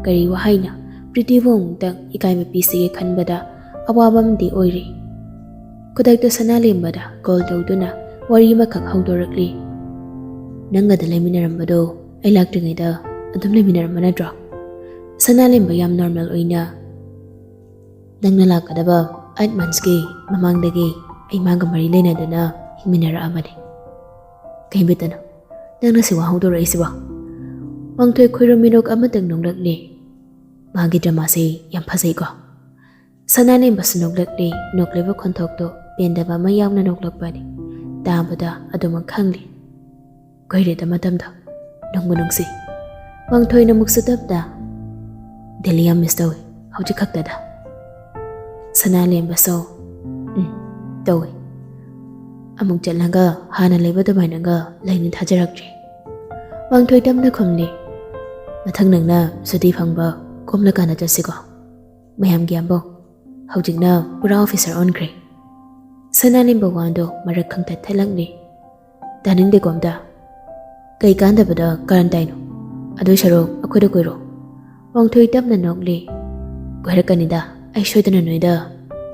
ꯀꯔꯤ ꯋꯥꯍꯩꯅ ꯄ꯭ꯔꯤꯇꯤꯕꯨ ꯑꯃꯨꯛꯇꯪ ꯏꯀꯥꯏꯕ ꯄꯤꯁꯤꯒꯦ ꯈꯟꯕꯗ ꯑꯋꯥꯕ ꯑꯃꯗꯤ ꯑꯣꯏꯔꯤ꯫ ꯈꯨꯗꯛꯇ ꯁꯅꯥꯂꯦꯝꯕꯗ ꯀꯣꯜ ꯇꯧꯗꯨꯅ ꯋꯥꯔꯤ ꯑꯃꯈꯛ ꯍꯧꯗꯣꯔꯛꯂꯤ꯫ "ꯅꯪꯒꯗ ꯂꯩꯃꯤꯟꯅꯔꯝꯕꯗꯣ ꯑꯩ ꯂꯥꯛꯇ꯭ꯔꯤꯉꯩꯗ ꯑꯗꯨꯝ ꯂꯩꯃꯤꯟꯅꯔꯝꯕ ꯅꯠꯇ꯭ꯔꯣ?" ꯁꯅꯥꯂꯦꯝꯕ ꯌꯥꯝ ꯅꯣꯔꯃꯦꯜ ꯑꯣꯏꯅ, "ꯅꯪꯅ ꯂꯥꯛꯀꯗꯕ ꯑꯩꯠ ꯃꯟꯁꯀꯤ ꯃꯃꯥꯡꯗꯒꯤ ꯑꯩ ꯃꯥꯒ ꯃꯔꯤ ꯂꯩꯅꯗꯨꯅ ꯍꯤꯡꯃꯤꯟꯅꯔꯛꯑꯕꯅꯤ꯫ ꯀꯩ ꯕꯤꯠꯇꯅꯣ ꯅꯪꯅ ꯁꯤ ꯋꯥ ꯍꯧꯗꯣꯔꯛꯏꯁꯤꯕꯣ?" ꯋꯥꯡꯊꯣꯏ ꯈꯣꯏꯔꯝ ꯃꯤꯅꯣꯛ ꯑꯃꯇꯪ ꯅꯣꯛꯂꯛꯂꯦ꯫ "ꯃꯥꯒꯤ ꯗ꯭ꯔꯃꯥꯁꯦ ꯌꯥꯝ ꯐꯖꯩꯀꯣ?" ꯁꯅꯥꯂꯦꯝꯕꯁꯨ ꯅꯣꯛꯂꯛꯂꯦ꯫ ꯅꯣꯛꯂꯤꯕ ꯈꯣꯟꯊꯣꯛꯇꯣ ꯄꯦꯟꯗꯕ ꯑꯃ ꯌꯥꯎꯅ ꯅꯣꯛꯂꯛꯄꯅꯤ꯫ ꯇꯥꯕꯗ ꯑꯗꯨꯃꯛ ꯈꯪꯂꯦ꯫ ꯀꯨꯏꯔꯦꯗ ꯃꯇꯝꯗꯣ꯫ ꯅꯨꯡꯕꯨ ꯅꯨꯡꯁꯤ꯫ ꯋꯥꯡꯊꯣꯏꯅ ꯑꯃꯨꯛꯁꯨ ꯇꯞꯅ, "ꯗꯦꯜꯂꯤ ꯌꯥꯝ ꯃꯤꯁ ꯇꯧꯏ ꯍꯧꯖꯤꯛ ꯈꯛꯇꯗ꯫" ꯁꯅꯥꯂꯦꯝꯕꯁꯨ, "ꯎꯝ, ꯇꯧꯏ꯫ ꯑꯃꯨꯛ ꯆꯠꯂꯒ ꯍꯥꯟꯅ ꯂꯩꯕ ꯑꯗꯨꯃꯥꯏꯅꯒ ꯂꯩꯅꯤ ꯊꯥꯖꯔꯛꯇ꯭ꯔꯦ꯫" ꯋꯥꯡꯊꯣꯏ ꯇꯞꯅ ꯈꯨꯝꯂꯦ꯫ "ꯃꯊꯪ ꯅꯪꯅ ꯁꯨꯇꯤ ꯐꯪꯕ ꯀꯣꯝꯂꯀꯥꯟꯗ ꯆꯠꯁꯤꯀꯣ꯫ ꯃꯌꯥꯝꯒꯤ ꯑꯝꯕꯧ ꯍꯧꯖꯤꯛꯅ ꯄꯨꯔꯥ ꯑꯣꯐꯤꯁꯔ ꯑꯣꯟꯈ꯭ꯔꯦ꯫" ꯁꯅꯥꯂꯦꯝꯕ ꯋꯥꯗꯣ ꯃꯔꯛ ꯈꯪꯊꯠ ꯊꯠꯂꯛꯂꯦ꯫ "ꯇꯥꯅꯤꯡꯗꯦꯀꯣ ꯑꯝꯇ꯫ ꯀꯩ ꯀꯥꯟꯗꯕꯗ ꯀꯔꯟ ꯇꯥꯏꯅꯣ? ꯑꯗꯨꯏ ꯁꯔꯨꯛ ꯑꯩꯈꯣꯏꯗ ꯀꯣꯏꯔꯣ꯫" ꯋꯥꯡꯊꯣꯏ ꯇꯞꯅ ꯅꯣꯛꯂꯦ꯫ "ꯀꯣꯏꯔꯛꯀꯅꯤꯗ, ꯑꯩ ꯁꯣꯏꯗꯅ ꯅꯣꯏꯗ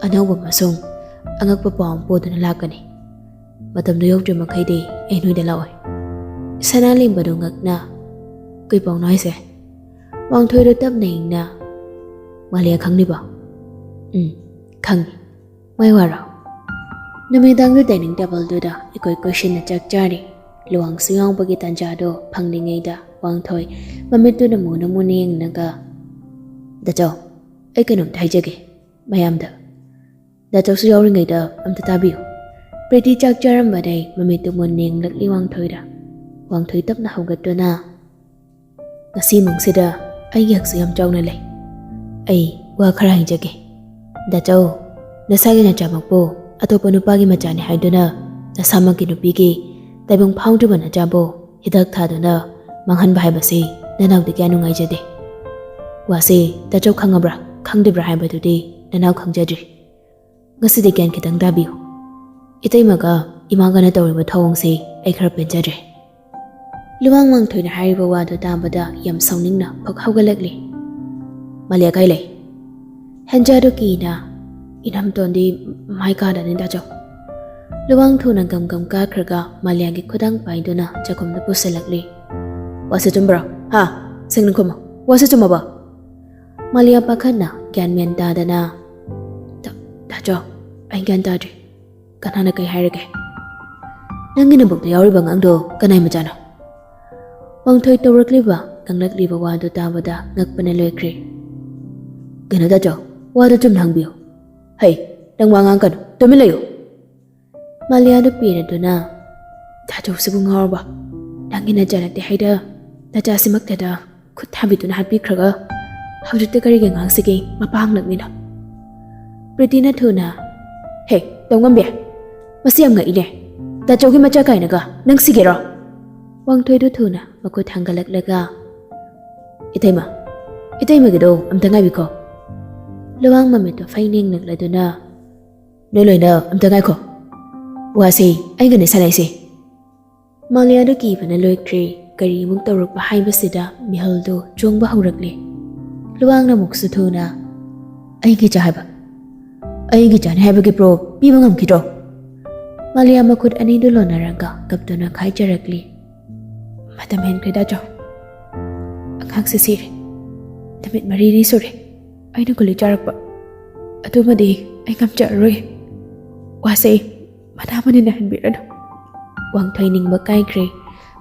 ꯑꯅꯧꯕ ꯑꯃꯁꯨꯡ ꯑꯉꯛꯄ ꯄꯥꯎ ꯑꯃ ꯄꯨꯗꯨꯅ ꯂꯥꯛꯀꯅꯤ꯫ ꯃꯇꯝꯗꯨ ꯌꯧꯗ꯭ꯔꯤ ꯃꯈꯩꯗꯤ ꯑꯩ ꯅꯣꯏꯗ ꯂꯥꯛꯑꯣꯏ꯫ ꯁꯅꯥ ꯂꯦꯝꯕꯗꯨ ꯉꯛꯅ, "ꯀꯩ ꯄꯥꯎꯅꯣ ꯍꯥꯏꯁꯦ?" ꯋꯥꯡꯊꯣꯏꯗꯨ ꯇꯞꯅ ꯏꯪꯅ, "ꯃꯥꯂꯤꯌꯥ ꯈꯪꯂꯤꯕꯣ?" "ꯎꯝ, ꯈꯪꯉꯤ꯫ ꯃꯥꯏ ꯋꯥꯔꯣ?" ꯅꯨꯃꯤꯗꯥꯡꯗꯨ dining tableꯗꯨꯗ ꯏꯀꯣꯏ ꯀꯣꯏꯁꯤꯟꯅ ꯆꯥꯛ ꯆꯥꯔꯤ꯫ ꯂꯨꯋꯥꯡꯁꯨ ꯌꯥꯎꯕꯒꯤ ꯇꯥꯟꯖꯥꯗꯣ ꯐꯪꯂꯤꯉꯩꯗ ꯋꯥꯡꯊꯣꯏ ꯃꯃꯤꯠꯇꯨꯅ ꯃꯨꯅ ꯃꯨꯅ ꯌꯦꯡꯂꯒ, "ꯗꯥꯆꯧ, ꯑꯩ ꯀꯩꯅꯣꯝꯇ ꯍꯥꯏꯖꯒꯦ ꯃꯌꯥꯝꯗ꯫" "ꯗꯥꯆꯧꯁꯨ ꯌꯥꯎꯔꯤꯉꯩꯗ ꯑꯝꯇ ꯇꯥꯕꯤꯌꯨ꯫" ꯄ꯭ꯔꯤꯇꯤ ꯆꯥꯛ ꯆꯥꯔꯝꯕꯗꯩ ꯃꯃꯤꯠꯇꯨ ꯃꯨꯟꯅ ꯌꯦꯡꯂꯛꯂꯤ ꯋꯥꯡꯊꯣꯏꯗ꯫ ꯋꯥꯡꯊꯣꯏ ꯇꯞꯅ ꯍꯧꯒꯠꯇꯨꯅ, "ꯉꯁꯤ ꯏꯃꯨꯡꯁꯤꯗ ꯑꯩꯒꯤ ꯍꯛꯁꯨ ꯌꯥꯝ ꯆꯥꯎꯅ ꯂꯩ꯫ ꯑꯩ ꯋꯥ ꯈꯔ ꯍꯥꯏꯖꯒꯦ꯫ ꯗꯥꯆꯧ, ꯅꯁꯥꯒꯤ ꯅꯆꯥꯃꯛꯄꯨ ꯑꯇꯣꯞꯄ ꯅꯨꯄꯥꯒꯤ ꯃꯆꯥꯅꯤ ꯍꯥꯏꯗꯨꯅ ꯅꯁꯥꯃꯛꯀꯤ ꯅꯨꯄꯤꯒꯤ ꯇꯥꯏꯕꯪ ꯐꯥꯎꯗ꯭ꯔꯤꯕ ꯅꯆꯥꯕꯨ ꯍꯤꯗꯥꯛ ꯊꯥꯗꯨꯅ ꯃꯥꯡꯍꯟꯕ ꯍꯥꯏꯕꯁꯤ ꯅꯅꯥꯎꯗꯤ ꯀꯌꯥ ꯅꯨꯡꯉꯥꯏꯖꯗꯦ꯫ ꯋꯥꯁꯤ ꯗꯥꯆꯧ ꯈꯪꯉꯕ꯭ꯔꯥ ꯈꯪꯗ꯭ꯔꯤꯕ꯭ꯔꯥ ꯍꯥꯏꯕꯗꯨꯗꯤ ꯅꯅꯥꯎ ꯈꯪꯖꯗ꯭ꯔꯤ꯫ ꯉꯁꯤꯗꯤ ꯒ꯭ꯌꯥꯟ ꯈꯤꯇꯪ ꯇꯥꯕꯤꯌꯨ꯫ ꯏꯇꯩꯃꯒ ꯏꯃꯥꯒꯅ ꯇꯧꯔꯤꯕ ꯊꯧꯑꯣꯡꯁꯤ ꯑꯩ ꯈꯔ ꯄꯦꯟꯖꯗ꯭ꯔꯦ꯫" ꯂꯨꯋꯥꯡ ꯋꯥꯡꯊꯣꯏꯅ ꯍꯥꯏꯔꯤꯕ ꯋꯥꯗꯨ ꯇꯥꯕꯗ ꯌꯥꯝ ꯁꯥꯎꯅꯤꯡꯅ ꯐꯛ ꯍꯧꯒꯠꯂꯛꯂꯤ꯫ "ꯃꯥꯂꯤꯌꯥ ꯀꯥꯏ ꯂꯩ?" ꯍꯦꯟꯖꯥꯗꯨ ꯀꯤꯅ, "ꯏꯅꯝꯇꯣꯟꯗꯤ ꯃꯥꯏ ꯀꯥꯗꯅꯤ ꯗꯥꯆꯧ꯫" ꯂꯨꯋꯥꯡ ꯊꯨꯅ ꯒꯝ ꯒꯝ ꯀꯥꯈ꯭ꯔꯒ ꯃꯥꯂꯤꯌꯥꯒꯤ ꯈꯨꯗꯥꯡ ꯄꯥꯏꯗꯨꯅ ꯆꯥꯛꯈꯨꯝꯗ ꯄꯨꯁꯤꯜꯂꯛꯂꯤ꯫ "ꯋꯥꯁꯤ ꯆꯨꯝꯕ꯭ꯔꯣ? ꯍꯥ? ꯁꯦꯡꯅ ꯈꯨꯝꯃꯣ꯫ ꯋꯥꯁꯤ ꯆꯨꯝꯃꯕꯣ?" ꯃꯥꯂꯤꯌꯥ ꯄꯥꯈꯠꯅ ꯒ꯭ꯌꯥꯟ ꯃꯦꯟ ꯇꯥꯗꯅ, "ꯗꯥ-, ꯗꯥꯆꯧ, ꯑꯩ ꯒ꯭ꯌꯥꯟ ꯇꯥꯗ꯭ꯔꯦ꯫ ꯀꯅꯥꯅ ꯀꯩ ꯍꯥꯏꯔꯒꯦ? ꯅꯪꯒꯤ ꯅꯕꯨꯛꯇ ꯌꯥꯎꯔꯤꯕ ꯑꯉꯥꯡꯗꯣ ꯀꯅꯥꯏ ꯃꯆꯥꯅꯣ?" ꯋꯥꯡꯊꯣꯏ ꯇꯧꯔꯛꯂꯤꯕ, ꯉꯥꯡꯂꯛꯂꯤꯕ ꯋꯥꯗꯨ ꯇꯥꯕꯗ ꯉꯛꯄꯅ ꯂꯣꯏꯈ꯭ꯔꯦ꯫ "ꯀꯩꯅꯣ ꯗꯥꯆꯧ, ꯋꯥꯗꯨ ꯆꯨꯝꯅ ꯍꯪꯕꯤꯌꯨ꯫ ꯍꯩ, ꯅꯪ ꯋꯥ ꯉꯥꯡꯒꯅꯨ, ꯇꯨꯃꯤꯟ ꯂꯩꯌꯨ꯫" ꯃꯥꯂꯤꯌꯥꯗꯨ ꯄꯦꯔꯗꯨꯅ, "ꯗꯥꯆꯧꯁꯤꯕꯨ ꯉꯥꯎꯔꯕ? ꯅꯪꯒꯤ ꯅꯆꯥ ꯅꯠꯇꯦ ꯍꯥꯏꯗ, ꯅꯆꯥꯁꯤꯃꯛꯇꯗ ꯈꯨꯠ ꯊꯥꯕꯤꯗꯨꯅ ꯍꯥꯠꯄꯤꯈ꯭ꯔꯒ ꯍꯧꯖꯤꯛꯇ ꯀꯔꯤꯒꯤ ꯑꯉꯥꯡꯁꯤꯒꯤ ꯃꯄꯥ ꯍꯪꯂꯛꯂꯤꯅꯣ?" ꯄ꯭ꯔꯤꯇꯤꯅ ꯊꯨꯅ, "ꯍꯦ, ꯇꯧꯉꯝꯕꯤ, ꯃꯁꯤ ꯌꯥꯝ ꯉꯛꯏꯅꯦ꯫ ꯗꯥꯆꯧꯒꯤ ꯃꯆꯥ ꯀꯥꯏꯅꯒ ꯅꯪ ꯁꯤꯒꯦꯔꯣ?" ꯋꯥꯡꯊꯣꯏꯗꯨ ꯊꯨꯅ ꯃꯈꯨꯠ ꯊꯥꯡꯒꯠꯂꯛꯂꯒ, "ꯏꯇꯩꯃ, ꯏꯇꯩꯃꯒꯤꯗꯣ ꯑꯝꯇ ꯉꯥꯏꯕꯤꯈꯣ꯫" ꯂꯨꯋꯥꯡ ꯃꯃꯤꯠꯇꯣ ꯐꯩꯅ ꯌꯦꯡꯂꯛꯂꯗꯨꯅ, "ꯅꯣꯏ ꯂꯣꯏꯅ ꯑꯝꯇ ꯉꯥꯏꯈꯣ꯫ ꯋꯥꯁꯤ ꯑꯩꯒꯅꯦ ꯁꯥꯟꯅꯩꯁꯦ꯫" ꯃꯥꯂꯤꯌꯥꯗꯨ ꯀꯤꯕꯅ ꯂꯣꯏꯈ꯭ꯔꯦ꯫ ꯀꯔꯤꯃꯨꯛ ꯇꯧꯔꯛꯄ ꯍꯥꯏꯕꯁꯤꯗ ꯃꯤꯍꯨꯜꯗꯨ ꯆꯣꯡꯕ ꯍꯧꯔꯛꯂꯦ꯫ ꯂꯨꯋꯥꯡꯅ ꯑꯃꯨꯛꯁꯨ ꯊꯨꯅ, "ꯑꯩꯒꯤ ꯆꯥ ꯍꯥꯏꯕ?" ꯑꯩꯒꯤ ꯆꯥꯅꯤ ꯍꯥꯏꯕꯒꯤ ꯄ꯭ꯔꯣꯞ ꯄꯤꯕ ꯉꯝꯈꯤꯗ꯭ꯔꯣ? ꯃꯥꯂꯤꯌꯥ ꯃꯈꯨꯠ ꯑꯅꯤꯗꯨ ꯂꯣꯟꯅꯔꯒ ꯀꯞꯇꯨꯅ ꯈꯥꯏꯖꯔꯛꯂꯤ꯫ ꯃꯇꯝ ꯍꯦꯟꯈ꯭ꯔꯦꯗ ꯖꯣ꯫ ꯑꯉꯥꯡꯁꯦ ꯁꯤꯔꯦ꯫ ꯅꯨꯃꯤꯠ ꯃꯔꯤꯅꯤ ꯁꯨꯔꯦ ꯑꯩꯅ ꯒꯨꯂꯤ ꯆꯥꯔꯛꯄ꯫ ꯑꯗꯨꯃꯗꯤ ꯑꯩ ꯉꯝꯖꯔꯔꯣꯏ꯫ ꯋꯥꯁꯦ ꯃꯅꯥ ꯃꯅꯤꯟ ꯅꯥꯏꯍꯟꯕꯤꯔꯅꯨ꯫ ꯋꯥꯡꯊꯣꯏ ꯅꯤꯡꯕ ꯀꯥꯏꯈ꯭ꯔꯦ꯫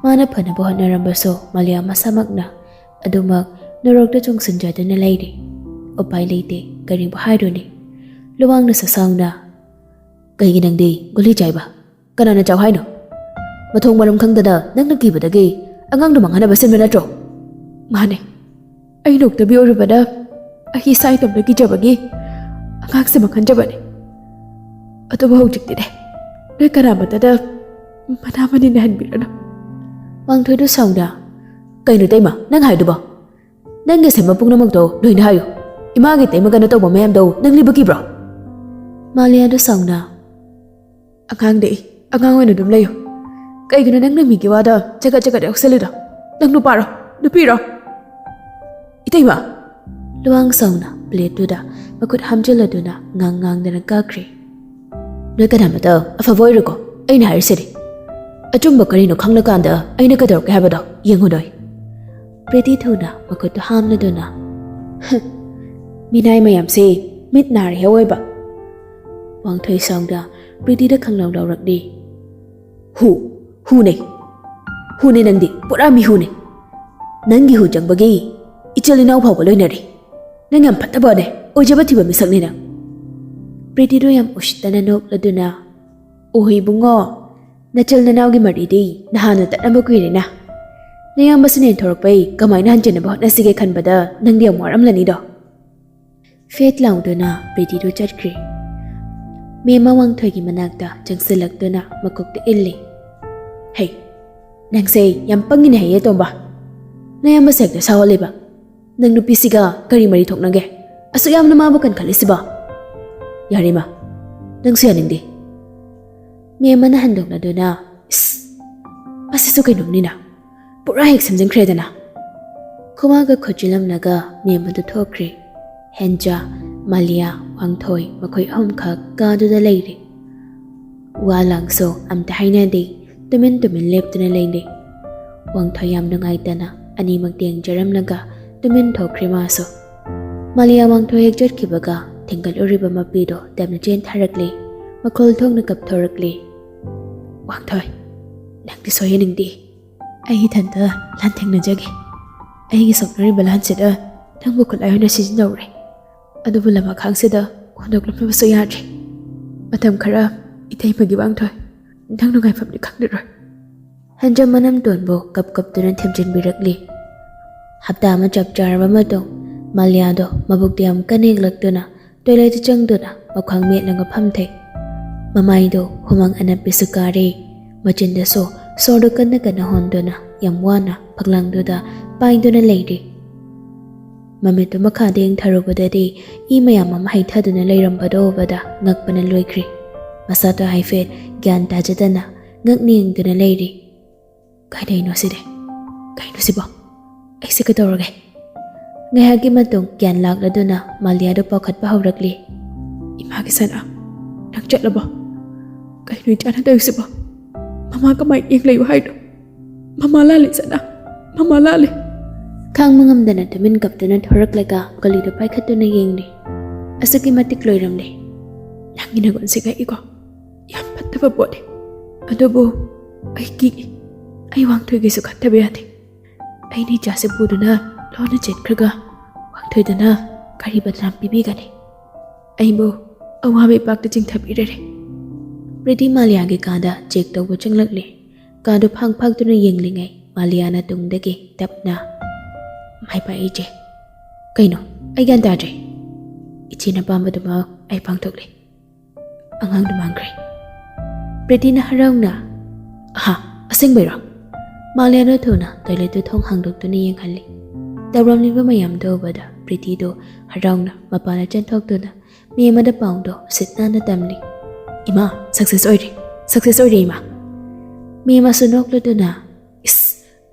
ꯃꯥꯅ ꯐꯅꯕ ꯍꯣꯠꯅꯔꯝꯕꯁꯨ ꯃꯥꯂꯤꯌꯥ ꯃꯁꯥꯃꯛꯅ ꯑꯗꯨꯃꯛ ꯅꯣꯔꯣꯛꯇ ꯆꯣꯡꯁꯤꯟꯖꯗꯨꯅ ꯂꯩꯔꯤ꯫ ꯎꯄꯥꯏ ꯂꯩꯇꯦ, ꯀꯔꯤꯕꯨ ꯍꯥꯏꯔꯨꯅꯤ? ꯂꯨꯋꯥꯡꯅꯁꯨ ꯁꯥꯎꯅ, "ꯀꯩꯒꯤ ꯅꯪꯗꯤ ꯒꯨꯂꯤ ꯆꯥꯏꯕ? ꯀꯅꯥꯅ ꯆꯥꯎ ꯍꯥꯏꯅꯣ? ꯃꯊꯣꯡ ꯃꯔꯝ ꯈꯪꯗꯅ ꯅꯪꯅ ꯀꯤꯕꯗꯒꯤ ꯑꯉꯥꯡꯗꯨ ꯃꯥꯡꯍꯟꯅꯕ ꯁꯤꯟꯕ ꯅꯠꯇ꯭ꯔꯣ?" "ꯃꯥꯅꯦ, ꯑꯩ ꯅꯣꯛꯇꯕꯤ ꯑꯣꯏꯔꯨꯕꯅ ꯑꯩ ꯏꯁꯥ ꯏꯇꯣꯝꯇ ꯀꯤꯖꯕꯒꯤ ꯑꯉꯥꯡꯁꯦ ꯃꯥꯡꯍꯟꯖꯕꯅꯦ꯫ ꯑꯗꯨꯕꯨ ꯍꯧꯖꯤꯛꯇꯤꯅꯦ, ꯅꯣꯏ ꯀꯅꯥꯃꯠꯇꯗ ꯃꯅꯥ ꯃꯅꯤꯟ ꯅꯥꯏꯍꯟꯕꯤꯔꯅꯨ꯫" ꯋꯥꯡꯊꯣꯏꯗꯨ ꯁꯥꯎꯅ, "ꯀꯩꯅꯣ ꯇꯩꯃ, ꯅꯪ ꯍꯥꯏꯗꯨꯕꯣ? ꯅꯪꯒꯤ ꯑꯁꯦꯡꯕ ꯄꯨꯝꯅꯃꯛꯇꯣ ꯂꯣꯏꯅ ꯍꯥꯏꯌꯨ꯫ ꯏꯃꯥꯒꯤ ꯇꯩꯃꯒꯅ ꯇꯧꯕ ꯃꯌꯥꯝꯗꯣ ꯅꯪ ꯂꯤꯕ ꯀꯤꯕ꯭ꯔꯣ?" ꯃꯥꯂꯤꯌꯥꯗꯨ ꯁꯥꯎꯅ, "ꯑꯉꯥꯡꯗꯤ ꯑꯉꯥꯡ ꯑꯣꯏꯅ ꯑꯗꯨꯝ ꯂꯩꯌꯨ꯫ ꯀꯩꯒꯤꯅꯣ ꯅꯪꯅ ꯃꯤꯒꯤ ꯋꯥꯗ ꯆꯒꯠ ꯆꯒꯠ ꯌꯥꯎꯁꯜꯂꯤꯗꯣ? ꯅꯪ ꯅꯨꯄꯥꯔꯣ? ꯅꯨꯄꯤꯔꯣ?" "ꯏꯇꯩꯃ!" ꯂꯨꯋꯥꯡ ꯁꯥꯎꯅ ꯄ꯭ꯂꯦꯠꯇꯨꯗ ꯃꯈꯨꯠ ꯍꯥꯝꯖꯤꯜꯂꯗꯨꯅ ꯉꯥꯡ ꯉꯥꯡꯗꯅ ꯀꯛꯈ꯭ꯔꯦ꯫ "ꯅꯣꯏ ꯀꯅꯥꯃꯠꯇ ꯑꯐꯕ ꯑꯣꯏꯔꯣꯏꯀꯣ, ꯑꯩꯅ ꯍꯥꯏꯔꯤꯁꯤꯗꯤ꯫ ꯑꯆꯨꯝꯕ ꯀꯔꯤꯅꯣ ꯈꯪꯂꯀꯥꯟꯗ ꯑꯩꯅ ꯀꯩꯗꯧꯔꯛꯀꯦ ꯍꯥꯏꯕꯗꯣ ꯌꯦꯡꯉꯨ ꯅꯣꯏ꯫" ꯄ꯭ꯔꯤꯇꯤ ꯊꯨꯅ ꯃꯈꯨꯠꯇꯨ ꯍꯥꯝꯂꯗꯨꯅ, "ꯍꯝ, ꯃꯤꯅꯥꯏ ꯃꯌꯥꯝꯁꯤ ꯃꯤꯠ ꯅꯥꯔꯦ ꯑꯣꯏꯕ꯫" ꯋꯥꯡꯊꯣꯏ ꯁꯥꯎꯗ ꯄ꯭ꯔꯤꯇꯤꯗ ꯈꯪꯂꯧ ꯂꯧꯔꯛꯂꯤ꯫ "ꯍꯨ, ꯍꯨꯅꯦ꯫ ꯍꯨꯅꯦ ꯅꯪꯗꯤ, ꯄꯨꯔꯥ ꯃꯤꯍꯨꯅꯦ꯫ ꯅꯪꯒꯤ ꯍꯨ ꯆꯪꯕꯒꯤ ꯏꯆꯤꯜ ꯏꯅꯥꯎ ꯐꯥꯎꯕ ꯂꯣꯏꯅꯔꯦ꯫ ꯅꯪ ꯌꯥꯝ ꯐꯠꯇꯕꯅꯦ, ꯑꯣꯏꯖꯕ ꯊꯤꯕ ꯃꯤꯁꯛꯅꯤ ꯅꯪ꯫" ꯄ꯭ꯔꯤꯇꯤꯗꯨ ꯌꯥꯝ ꯎꯁꯤꯠꯇꯅ ꯅꯣꯛꯂꯗꯨꯅ, "ꯑꯣ ꯏꯕꯨꯡꯉꯣ, ꯅꯆꯤꯜ ꯅꯅꯥꯎꯒꯤ ꯃꯔꯤꯗꯤ ꯅꯍꯥꯟꯅ ꯇꯠꯅꯕ ꯀꯨꯏꯔꯦꯅ꯫ ꯅꯌꯥꯝꯕꯁꯤꯅ ꯌꯦꯟꯊꯣꯔꯛꯄꯩ ꯀꯃꯥꯏꯅ ꯍꯟꯖꯤꯟꯅꯕ ꯍꯣꯠꯅꯁꯤꯒꯦ ꯈꯟꯕꯗ ꯅꯪꯗꯤ ꯌꯥꯝ ꯋꯥꯔꯝꯂꯅꯤꯗꯣ꯫" ꯐꯦꯠ ꯂꯥꯎꯗꯨꯅ ꯄ꯭ꯔꯤꯇꯤꯗꯨ ꯆꯠꯈ꯭ꯔꯦ꯫ ꯃꯦꯝꯃ ꯋꯥꯡꯊꯣꯏꯒꯤ ꯃꯅꯥꯛꯇ ꯆꯪꯁꯤꯜꯂꯛꯇꯨꯅ ꯃꯀꯣꯛꯇ ꯏꯜꯂꯤ꯫ "ꯍꯩ, ꯅꯪꯁꯦ ꯌꯥꯝ ꯄꯪꯉꯤꯅꯦ ꯍꯩꯌꯦ ꯇꯣꯝꯕ꯫ ꯅꯌꯥꯝꯕꯁꯦ ꯍꯦꯛꯇ ꯁꯥꯎꯍꯜꯂꯤꯕ꯫ ꯅꯪ ꯅꯨꯄꯤꯁꯤꯒ ꯀꯔꯤ ꯃꯔꯤ ꯊꯣꯛꯅꯒꯦ? ꯑꯁꯨꯛ ꯌꯥꯝꯅ ꯃꯥꯕꯨ ꯀꯟꯈꯠꯂꯤꯁꯤꯕꯣ?" "ꯌꯥꯔꯦ ꯏꯃꯥ, ꯅꯪꯁꯨ ꯌꯥꯅꯤꯡꯗꯦ꯫" ꯃꯦꯝꯃꯅ ꯍꯟꯗꯣꯛꯅꯗꯨꯅ, "ꯏꯁ, ꯃꯁꯤꯁꯨ ꯀꯩꯅꯣꯝꯅꯤꯅ꯫ ꯄꯨꯔꯥ ꯍꯦꯛ ꯁꯦꯝꯖꯤꯟꯈ꯭ꯔꯦꯗꯅ꯫" ꯈꯨꯃꯥꯒ ꯈꯨꯠꯆꯤꯜꯂꯝꯂꯒ ꯃꯦꯝꯃꯗꯨ ꯊꯣꯛꯈ꯭ꯔꯦ꯫ ꯍꯦꯟꯖꯥ, ꯃꯥꯂꯤꯌꯥ, ꯋꯥꯡꯊꯣꯏ ꯃꯈꯣꯏ ꯑꯍꯨꯝꯈꯛ ꯀꯥꯗꯨꯗ ꯂꯩꯔꯦ꯫ ꯋꯥ ꯂꯥꯡꯁꯨ ꯑꯝꯇ ꯍꯥꯏꯅꯗꯦ, ꯇꯨꯃꯤꯟ ꯇꯨꯃꯤꯟ ꯂꯦꯞꯇꯨꯅ ꯂꯩꯔꯦ꯫ ꯋꯥꯡꯊꯣꯏ ꯌꯥꯝ ꯅꯨꯡꯉꯥꯏꯇꯅ ꯑꯅꯤꯃꯛ ꯌꯦꯡꯖꯔꯝꯂꯒ ꯇꯨꯃꯤꯟ ꯊꯣꯛꯈ꯭ꯔꯦ ꯃꯥꯁꯨ꯫ ꯃꯥꯂꯤꯌꯥ ꯋꯥꯡꯊꯣꯏ ꯍꯦꯛ ꯆꯠꯈꯤꯕꯒ ꯊꯦꯡꯒꯠꯂꯨꯔꯤꯕ ꯃꯄꯤꯗꯣ ꯇꯞꯅ ꯆꯦꯟꯊꯔꯛꯂꯦ, ꯃꯈꯣꯜ ꯊꯣꯛꯅ ꯀꯞꯊꯣꯔꯛꯂꯦ꯫ "ꯋꯥꯡꯊꯣꯏ, ꯅꯪꯗꯤ ꯁꯣꯏꯍꯟꯅꯤꯡꯗꯦ꯫ ꯑꯩ ꯏꯊꯟꯇ ꯂꯥꯟꯊꯦꯡꯅꯖꯒꯦ꯫ ꯑꯩꯒꯤ ꯁꯣꯛꯅꯔꯤꯕ ꯂꯥꯟꯁꯤꯗ ꯅꯪꯕꯨ ꯈꯨꯠꯂꯥꯏ ꯑꯣꯏꯅ ꯁꯤꯖꯤꯟꯅꯧꯔꯦ꯫ ꯑꯗꯨꯕꯨ ꯂꯃꯈꯥꯡꯁꯤꯗ ꯍꯨꯟꯗꯣꯛꯂꯝꯕꯁꯨ ꯌꯥꯗ꯭ꯔꯦ꯫ ꯃꯇꯝ ꯈꯔ ꯏꯇꯩꯃꯒꯤ ꯋꯥꯡꯊꯣꯏ, ꯅꯪ ꯅꯨꯡꯉꯥꯏꯐꯝꯗꯤ ꯈꯪꯂꯔꯣꯏ꯫" ꯍꯟꯖꯝ ꯃꯅꯝꯇꯣꯟꯕꯨ ꯀꯞ ꯀꯞꯇꯨꯅ ꯊꯦꯝꯖꯤꯟꯕꯤꯔꯛꯂꯤ꯫ ꯍꯞꯇꯥ ꯑꯃ ꯆꯞ ꯆꯥꯔꯕ ꯃꯇꯨꯡ, ꯃꯥꯂꯤꯌꯥꯗꯣ ꯃꯕꯨꯛꯇ ꯌꯥꯝ ꯀꯟꯅ ꯌꯦꯛꯂꯛꯇꯨꯅ ꯇꯣꯏꯂꯦꯠꯇ ꯆꯪꯗꯨꯅ ꯃꯈ꯭ꯋꯥꯡ ꯃꯦꯠꯂꯒ ꯐꯝꯊꯩ꯫ ꯃꯃꯥꯏꯗꯣ ꯍꯨꯃꯥꯡ ꯑꯅꯞꯄꯤꯁꯨ ꯀꯥꯔꯦ꯫ ꯃꯆꯤꯟꯗꯁꯨ ꯁꯣꯔꯗꯣ ꯀꯟꯅ ꯀꯟꯅ ꯍꯣꯟꯗꯨꯅ ꯌꯥꯝ ꯋꯥꯅ ꯐꯛꯂꯥꯡꯗꯨꯗ ꯄꯥꯏꯗꯨꯅ ꯂꯩꯔꯤ꯫ ꯃꯃꯤꯠꯇꯨ ꯃꯈꯥꯗ ꯌꯦꯡꯊꯔꯨꯕꯗꯗꯤ ꯏ ꯃꯌꯥꯝ ꯑꯃ ꯍꯩꯊꯗꯨꯅ ꯂꯩꯔꯝꯕꯗꯣ ꯎꯕꯗ ꯉꯛꯄꯅ ꯂꯣꯏꯈ꯭ꯔꯦ꯫ ꯃꯁꯥꯗꯣ ꯍꯥꯏꯐꯦꯠ ꯒ꯭ꯌꯥꯟ ꯇꯥꯖꯗꯅ ꯉꯛꯅ ꯌꯦꯡꯗꯨꯅ ꯂꯩꯔꯤ꯫ "ꯀꯩꯗꯩꯅꯣ ꯁꯤꯗꯤ? ꯀꯩꯅꯣ ꯁꯤꯕꯣ? ꯑꯩꯁꯦ ꯀꯩꯗꯧꯔꯒꯦ?" ꯉꯥꯏꯍꯥꯛꯀꯤ ꯃꯇꯨꯡ ꯒ꯭ꯌꯥꯟ ꯂꯥꯛꯂꯗꯨꯅ ꯃꯥꯂꯤꯌꯥꯗꯣ ꯄꯥꯎꯈꯠꯄ ꯍꯧꯔꯛꯂꯤ꯫ "ꯏꯃꯥꯒꯤ ꯁꯅꯥ, ꯅꯪ ꯆꯠꯂꯕꯣ? ꯀꯩꯅꯣ ꯏꯆꯥꯅ ꯇꯧꯔꯤꯁꯤꯕꯣ? ꯃꯃꯥ ꯀꯃꯥꯏꯅ ꯌꯦꯡ ꯂꯩꯌꯨ ꯍꯥꯏꯅꯣ? ꯃꯃꯥ ꯂꯥꯜꯂꯦ ꯁꯅꯥ, ꯃꯃꯥ ꯂꯥꯜꯂꯦ꯫" ꯈꯥꯡꯕ ꯉꯝꯗꯅ ꯇꯨꯃꯤꯟ ꯀꯞꯇꯨꯅ ꯊꯣꯔꯛꯂꯒ ꯀꯣꯂꯤꯗꯣ ꯄꯥꯏꯈꯠꯇꯨꯅ ꯌꯦꯡꯂꯤ꯫ ꯑꯁꯨꯛꯀꯤ ꯃꯇꯤꯛ ꯂꯣꯏꯔꯝꯂꯦ꯫ "ꯅꯪꯒꯤ ꯅꯒꯨꯟꯁꯦ ꯉꯛꯏꯀꯣ꯫ ꯌꯥꯝ ꯐꯠꯇꯕ ꯄꯣꯠꯅꯤ꯫ ꯑꯗꯨꯕꯨ ꯑꯩ ꯀꯤꯒꯦ꯫ ꯑꯩ ꯋꯥꯡꯊꯣꯏꯒꯤꯁꯨ ꯈꯟꯊꯕ ꯌꯥꯗꯦ꯫ ꯑꯩꯅ ꯏꯆꯥꯁꯦ ꯄꯨꯗꯨꯅ ꯂꯣꯟꯅ ꯆꯦꯟꯈ꯭ꯔꯒ ꯋꯥꯡꯊꯣꯏꯗꯅ ꯀꯔꯤ ꯕꯗꯅꯥꯝ ꯄꯤꯕꯤꯒꯅꯤ? ꯑꯩꯕꯨ ꯑꯋꯥꯕ ꯏꯄꯥꯛꯇ ꯆꯤꯡꯊꯕꯤꯔꯔꯦ꯫" ꯄ꯭ꯔꯤꯇꯤ ꯃꯥꯂꯤꯌꯥꯒꯤ ꯀꯥꯗ ꯆꯦꯛ ꯇꯧꯕ ꯆꯪꯂꯛꯂꯦ꯫ ꯀꯥꯗꯨ ꯐꯥꯡ ꯐꯥꯛꯇꯨꯅ ꯌꯦꯡꯂꯤꯉꯩ ꯃꯥꯂꯤꯌꯥꯅ ꯇꯨꯡꯗꯒꯤ ꯇꯞꯅ, "ꯃꯥꯏ ꯄꯥꯛꯑꯦ ꯏꯆꯦ꯫" "ꯀꯩꯅꯣ? ꯑꯩ ꯒ꯭ꯌꯥꯟ ꯇꯥꯗ꯭ꯔꯦ꯫" "ꯏꯆꯦꯅ ꯑꯄꯥꯝꯕꯗꯨꯃꯛ ꯑꯩ ꯄꯥꯡꯊꯣꯛꯂꯦ꯫" ꯑꯉꯥꯡꯗꯨ ꯃꯥꯡꯈ꯭ꯔꯦ꯫ ꯄ꯭ꯔꯤꯇꯤꯅ ꯍꯔꯥꯎꯅ, "ꯑꯍꯥ, ꯑꯁꯦꯡꯕꯩꯔꯣ?" ꯃꯥꯂꯤꯌꯥꯗꯣ ꯊꯨꯅ ꯇꯣꯏꯂꯦꯠꯇꯨ ꯊꯣꯡ ꯍꯥꯡꯗꯣꯛꯇꯨꯅ ꯌꯦꯡꯍꯜꯂꯤ꯫ ꯇꯧꯔꯝꯂꯤꯕ ꯃꯌꯥꯝꯗꯨ ꯎꯕꯗ ꯄ꯭ꯔꯤꯇꯤꯗꯨ ꯍꯔꯥꯎꯅ ꯃꯄꯥꯟꯗ ꯆꯦꯟꯊꯣꯛꯇꯨꯅ ꯃꯤ ꯑꯃꯗ ꯄꯥꯎꯗꯣ ꯁꯤꯠ ꯅꯥꯟꯅ ꯇꯝꯂꯤ꯫ "ꯏꯃꯥ, ꯁꯛꯁꯦꯁ ꯑꯣꯏꯔꯦ, ꯁꯛꯁꯦꯁ ꯑꯣꯏꯔꯦ ꯏꯃꯥ!" ꯃꯤ ꯑꯃꯁꯨ ꯅꯣꯛꯂꯗꯨꯅ, "ꯏꯁ,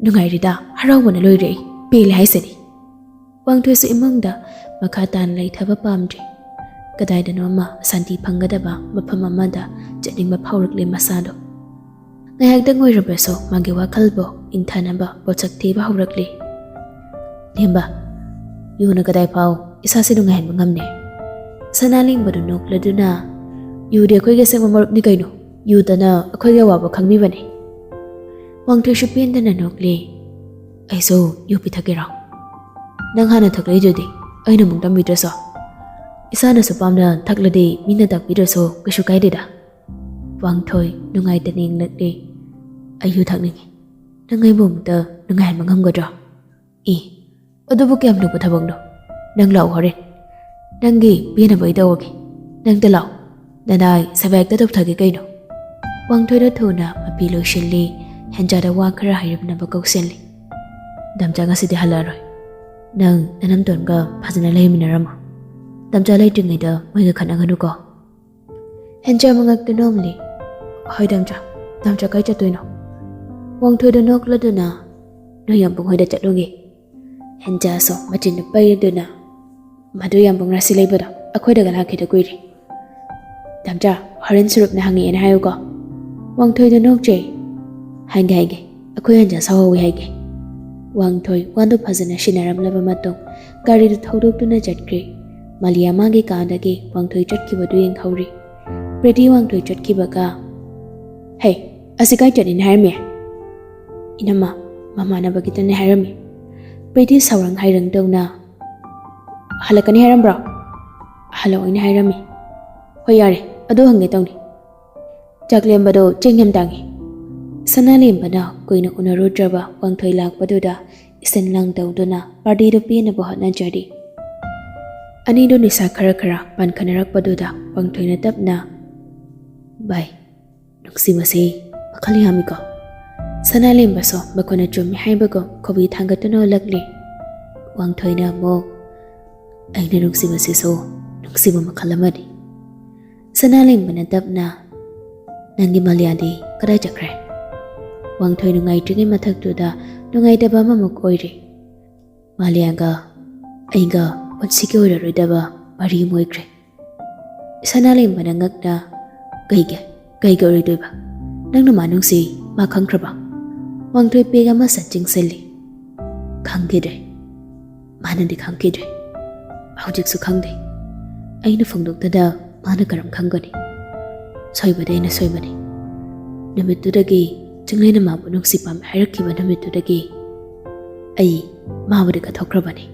ꯅꯨꯡꯉꯥꯏꯔꯤꯗ, ꯍꯔꯥꯎꯕꯅ ꯂꯣꯏꯔꯦ ꯑꯩ, ꯄꯦꯜꯂꯦ ꯍꯥꯏꯁꯤꯅꯤ꯫" ꯋꯥꯡꯊꯣꯏꯁꯨ ꯏꯃꯨꯡꯗ ꯃꯈꯥ ꯇꯥꯅ ꯂꯩꯊꯕ ꯄꯥꯝꯗ꯭ꯔꯤ꯫ ꯀꯗꯥꯏꯗꯅꯣ ꯑꯃ ꯁꯥꯟꯇꯤ ꯐꯪꯒꯗꯕ ꯃꯐꯝ ꯑꯃꯗ ꯆꯠꯅꯤꯡꯕ ꯐꯥꯎꯔꯛꯂꯦ ꯃꯁꯥꯗꯣ꯫ ꯉꯥꯏꯍꯥꯛꯇꯪ ꯑꯣꯏꯔꯕꯁꯨ ꯃꯥꯒꯤ ꯋꯥꯈꯜꯕꯨ ꯏꯪꯊꯅꯕ ꯄꯣꯠꯁꯛ ꯊꯤꯕ ꯍꯧꯔꯛꯂꯤ꯫ "ꯂꯦꯝꯕ, ꯌꯨꯅ ꯀꯗꯥꯏ ꯐꯥꯎ ꯏꯁꯥꯁꯦ ꯅꯨꯡꯉꯥꯏꯍꯟꯕ ꯉꯝꯅꯤ?" ꯁꯅꯥꯂꯦꯝꯕꯗꯨ ꯅꯣꯛꯂꯗꯨꯅ, "ꯌꯨꯗꯤ ꯑꯩꯈꯣꯏꯒꯤ ꯑꯁꯦꯡꯕ ꯃꯔꯨꯞꯅꯤ ꯀꯩꯅꯣ꯫ ꯌꯨꯗꯅ ꯑꯩꯈꯣꯏꯒꯤ ꯑꯋꯥꯕ ꯈꯪꯕꯤꯕꯅꯤ꯫" ꯋꯥꯡꯊꯣꯏꯁꯨ ꯄꯦꯟꯗꯅ ꯅꯣꯛꯂꯤ꯫ "ꯑꯩꯁꯨ ꯌꯨ ꯄꯤꯊꯛꯀꯦꯔꯣ? ꯅꯪ ꯍꯥꯟꯅ ꯊꯛꯂꯛꯏꯗꯨꯗꯤ ꯑꯩꯅ ꯑꯃꯨꯛ ꯇꯝꯕꯤꯗ꯭ꯔꯁꯨ? ꯏꯁꯥꯅꯁꯨ ꯄꯥꯝꯅ ꯊꯛꯂꯗꯤ ꯃꯤꯅ ꯇꯥꯛꯄꯤꯗ꯭ꯔꯁꯨ ꯀꯩꯁꯨ ꯀꯥꯏꯗꯦꯗ꯫" ꯋꯥꯡꯊꯣꯏ ꯅꯨꯡꯉꯥꯏꯇꯅ ꯌꯦꯡꯂꯛꯂꯤ꯫ "ꯑꯩ ꯌꯨ ꯊꯛꯅꯤꯡꯉꯤ꯫ ꯅꯪ ꯑꯩꯕꯨ ꯑꯃꯨꯛꯇ ꯅꯨꯡꯉꯥꯏꯍꯟꯕ ꯉꯝꯒꯗ꯭ꯔꯣ?" "ꯏ, ꯑꯗꯨꯕꯨ ꯀꯌꯥꯝ ꯂꯨꯕ ꯊꯕꯛꯅꯣ? ꯅꯪ ꯂꯥꯛꯑꯣ ꯍꯣꯔꯦꯟ꯫ ꯅꯪꯒꯤ ꯄꯦꯟꯅꯕ ꯑꯩ ꯇꯧꯔꯒꯦ꯫ ꯅꯪꯇ ꯂꯥꯛꯑꯣ꯫ ꯅꯅꯥꯏ ꯁꯦꯕꯥ ꯍꯦꯛꯇ ꯇꯧꯊꯒꯦ ꯀꯩꯅꯣ꯫" ꯋꯥꯡꯊꯣꯏꯗ ꯊꯨꯅ ꯃꯄꯤ ꯂꯣꯏꯁꯤꯜꯂꯤ꯫ ꯍꯦꯟꯖꯥꯗ ꯋꯥ ꯈꯔ ꯍꯥꯏꯔꯝꯅꯕ ꯀꯧꯁꯤꯜꯂꯤ꯫ "ꯗꯥꯝꯆꯥ ꯉꯁꯤꯗꯤ ꯍꯜꯂꯛꯑꯔꯣꯏ꯫ ꯅꯪ ꯅꯅꯝꯇꯣꯟꯒ ꯐꯖꯅ ꯂꯩꯃꯤꯟꯅꯔꯝꯃꯣ꯫ ꯗꯥꯝꯆꯥ ꯂꯩꯇ꯭ꯔꯤꯉꯩꯗ ꯃꯣꯏꯒ ꯈꯠꯅꯒꯅꯨꯀꯣ꯫" ꯍꯦꯟꯖꯥ ꯃꯉꯛꯇ ꯅꯣꯝꯂꯤ꯫ "ꯍꯣꯏ ꯗꯥꯝꯆꯥ, ꯗꯥꯝꯆꯥ ꯀꯥꯏ ꯆꯠꯇꯣꯏꯅꯣ?" ꯋꯥꯡꯊꯣꯏꯗ ꯅꯣꯛꯂꯗꯨꯅ, "ꯅꯣꯏ ꯌꯥꯝꯕꯨꯡ ꯍꯣꯏꯗ ꯆꯠꯂꯨꯒꯦ꯫" ꯍꯦꯟꯖꯥꯁꯨ ꯃꯆꯤꯟꯗꯨ ꯄꯩꯔꯗꯨꯅ, "ꯃꯗꯨ ꯌꯥꯝꯕꯨꯡ ꯔꯥꯁꯤ ꯂꯩꯕꯗꯣ ꯑꯩꯈꯣꯏꯗꯒ ꯂꯥꯛꯈꯤꯗ ꯀꯨꯏꯔꯦ꯫ ꯗꯥꯝꯆꯥ, ꯍꯣꯔꯦꯟ ꯁꯨꯔꯨꯞꯅ ꯍꯪꯉꯛꯑꯦꯅ ꯍꯥꯏꯌꯨꯀꯣ꯫" ꯋꯥꯡꯊꯣꯏꯗ ꯅꯣꯛꯆꯩ꯫ "ꯍꯥꯏꯒꯦ, ꯍꯥꯏꯒꯦ꯫ ꯑꯩꯈꯣꯏ ꯍꯦꯟꯖꯥ ꯁꯥꯎꯍꯧꯋꯤ ꯍꯥꯏꯒꯦ꯫" ꯋꯥꯡꯊꯣꯏ ꯋꯥꯗꯨ ꯐꯖꯅ ꯁꯤꯟꯅꯔꯝꯂꯕ ꯃꯇꯨꯡ ꯒꯥꯔꯤꯗꯨ ꯊꯧꯗꯣꯛꯇꯨꯅ ꯆꯠꯈ꯭ꯔꯦ꯫ ꯃꯥꯂꯤꯌꯥ ꯃꯥꯒꯤ ꯀꯥꯗꯒꯤ ꯋꯥꯡꯊꯣꯏ ꯆꯠꯈꯤꯕꯗꯨ ꯌꯦꯡꯍꯧꯔꯤ꯫ ꯄ꯭ꯔꯤꯇꯤ ꯋꯥꯡꯊꯣꯏ ꯆꯠꯈꯤꯕꯒ, "ꯍꯦ, ꯑꯁꯤ ꯀꯥꯏ ꯆꯠꯂꯤꯅꯤ ꯍꯥꯏꯔꯝꯃꯤ?" "ꯏꯅꯝꯃ, ꯃꯃꯥꯟꯅꯕꯒꯤꯗꯅꯦ ꯍꯥꯏꯔꯝꯃꯤ꯫" ꯄ꯭ꯔꯤꯇꯤ ꯁꯥꯎꯔꯪ ꯍꯥꯏꯔꯪ ꯇꯧꯅ, "ꯍꯜꯂꯛꯀꯅꯤ ꯍꯥꯏꯔꯝꯕ꯭ꯔꯣ?" "ꯍꯜꯂꯛꯑꯣꯏꯅ ꯍꯥꯏꯔꯝꯃꯤ꯫" "ꯍꯣꯏ, ꯌꯥꯔꯦ, ꯑꯗꯨ ꯍꯪꯒꯦ ꯇꯧꯅꯤ꯫ ꯆꯥꯛꯂꯦꯝꯕꯗꯣ ꯆꯦꯡ ꯌꯥꯝ ꯇꯥꯡꯉꯤ꯫" ꯁꯅꯥꯂꯦꯝꯕꯅ ꯀꯨꯏꯅ ꯎꯅꯔꯨꯗ꯭ꯔꯕ ꯋꯥꯡꯊꯣꯏ ꯂꯥꯛꯄꯗꯨꯗ ꯏꯁꯤꯟ ꯂꯥꯡ ꯇꯧꯗꯨꯅ ꯄꯥꯔꯇꯤꯗꯨ ꯄꯦꯟꯅꯕ ꯍꯣꯠꯅꯖꯔꯤ꯫ ꯑꯅꯤꯗꯨ ꯅꯤꯁꯥ ꯈꯔ ꯈꯔ ꯄꯥꯟꯈꯠꯅꯔꯛꯄꯗꯨꯗ ꯋꯥꯡꯊꯣꯏꯅ ꯇꯞꯅ, "ꯚꯥꯏ, ꯅꯨꯡꯁꯤꯕꯁꯦ ꯃꯈꯜ ꯌꯥꯝꯃꯤꯀꯣ꯫" ꯁꯅꯥꯂꯦꯝꯕꯁꯨ ꯃꯈꯣꯏꯅ ꯆꯨꯝꯃꯤ ꯍꯥꯏꯕꯒꯨꯝ ꯈꯨꯕꯤ ꯊꯥꯡꯒꯠꯇꯨꯅ ꯎꯠꯂꯛꯂꯤ꯫ ꯋꯥꯡꯊꯣꯏꯅ ꯑꯃꯨꯛ, "ꯑꯩꯅ ꯅꯨꯡꯁꯤꯕꯁꯤꯁꯨ ꯅꯨꯡꯁꯤꯕ ꯃꯈꯜ ꯑꯃꯅꯤ꯫" ꯁꯅꯥꯂꯦꯝꯕꯅ ꯇꯞꯅ, "ꯅꯪꯒꯤ ꯃꯥꯂꯤꯌꯥꯗꯤ ꯀꯗꯥꯏ ꯆꯠꯈ꯭ꯔꯦ?" ꯋꯥꯡꯊꯣꯏ ꯅꯨꯡꯉꯥꯏꯇ꯭ꯔꯤꯉꯩ ꯃꯊꯛꯇꯨꯗ ꯅꯨꯡꯉꯥꯏꯇꯕ ꯑꯃꯃꯨꯛ ꯑꯣꯏꯔꯤ꯫ "ꯃꯥꯂꯤꯌꯥꯒ ꯑꯩꯒ ꯄꯨꯟꯁꯤꯒꯤ ꯑꯣꯏꯔꯔꯣꯏꯗꯕ ꯃꯔꯤ ꯑꯃ ꯑꯣꯏꯈ꯭ꯔꯦ꯫ ꯁꯅꯥꯂꯦꯝꯕꯅ ꯉꯛꯅ, "ꯀꯩꯒꯤ? ꯀꯩꯒꯤ ꯑꯣꯏꯔꯣꯏꯗꯣꯏꯕ? ꯅꯪꯅ ꯃꯥ ꯅꯨꯡꯁꯤ, ꯃꯥ ꯈꯪꯈ꯭ꯔꯕ?" ꯋꯥꯡꯊꯣꯏ ꯄꯦꯛ ꯑꯃ ꯁꯠ ꯆꯤꯡꯁꯤꯜꯂꯤ꯫ "ꯈꯪꯈꯤꯗ꯭ꯔꯦ꯫ ꯃꯥꯅꯗꯤ ꯈꯪꯈꯤꯗ꯭ꯔꯦ꯫ ꯍꯧꯖꯤꯛꯁꯨ ꯈꯪꯗꯦ꯫ ꯑꯩꯅ ꯐꯣꯡꯗꯣꯛꯇꯗ ꯃꯥꯅ ꯀꯔꯝ ꯈꯪꯒꯅꯤ? ꯁꯣꯏꯕꯗꯤ ꯑꯩꯅ ꯁꯣꯏꯕꯅꯤ꯫ ꯅꯨꯃꯤꯠꯇꯨꯗꯒꯤ, ꯆꯤꯡꯂꯦꯟꯅ ꯃꯥꯕꯨ ꯅꯨꯡꯁꯤ ꯄꯥꯝꯃꯤ ꯍꯥꯏꯔꯛꯈꯤꯕ ꯅꯨꯃꯤꯠꯇꯨꯗꯒꯤ ꯑꯩ ꯃꯥꯕꯨꯗꯤ ꯀꯠꯊꯣꯛꯈ꯭ꯔꯕꯅꯤ꯫"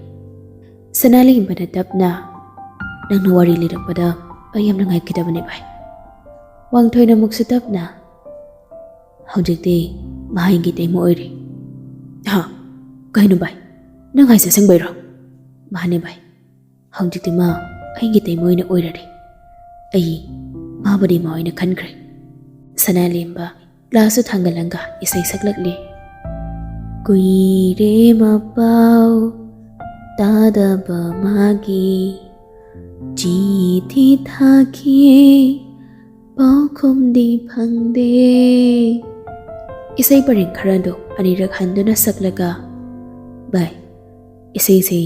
ꯁꯅꯥꯂꯦꯝꯕꯅ ꯇꯞꯅ, "ꯅꯪꯅ ꯋꯥꯔꯤ ꯂꯤꯔꯛꯄꯗ ꯑꯩ ꯌꯥꯝ ꯅꯨꯡꯉꯥꯏꯈꯤꯗꯕꯅꯤ ꯚꯥꯏ꯫" ꯋꯥꯡꯊꯣꯏꯅ ꯑꯃꯨꯛꯁꯨ ꯇꯞꯅ, "ꯍꯧꯖꯤꯛꯇꯤ ꯃꯥ ꯑꯩꯒꯤ ꯏꯇꯩꯃ ꯑꯣꯏꯔꯦ꯫" "ꯍꯥ? ꯀꯩꯅꯣ ꯚꯥꯏ? ꯅꯪ ꯍꯥꯏꯁꯦ ꯑꯁꯦꯡꯕꯩꯔꯣ?" "ꯃꯥꯅꯦ ꯚꯥꯏ, ꯍꯧꯖꯤꯛꯇꯤ ꯃꯥ ꯑꯩꯒꯤ ꯏꯇꯩꯃ ꯑꯣꯏꯅ ꯑꯣꯏꯔꯔꯦ꯫ ꯑꯩ ꯃꯥꯕꯨꯗꯤ ꯏꯃꯥ ꯑꯣꯏꯅ ꯈꯟꯈ꯭ꯔꯦ꯫" ꯁꯅꯥꯂꯦꯝꯕ ꯒ꯭ꯂꯥꯁꯇꯨ ꯊꯥꯡꯒꯠꯂꯒ ꯏꯁꯩ ꯁꯛꯂꯛꯂꯤ꯫ "ꯀꯨꯏꯔꯦ ꯃꯄꯥꯎ ꯇꯥꯗꯕ ꯃꯥꯒꯤ, ꯆꯤꯊꯤ ꯊꯥꯈꯤ, ꯄꯥꯎꯈꯨꯝꯗꯤ ꯐꯪꯗꯦ꯫" ꯏꯁꯩ ꯄꯔꯦꯡ ꯈꯔꯗꯨ ꯑꯅꯤꯔꯛ ꯍꯟꯗꯨꯅ ꯁꯛꯂꯒ, "ꯚꯥꯏ, ꯏꯁꯩꯁꯦ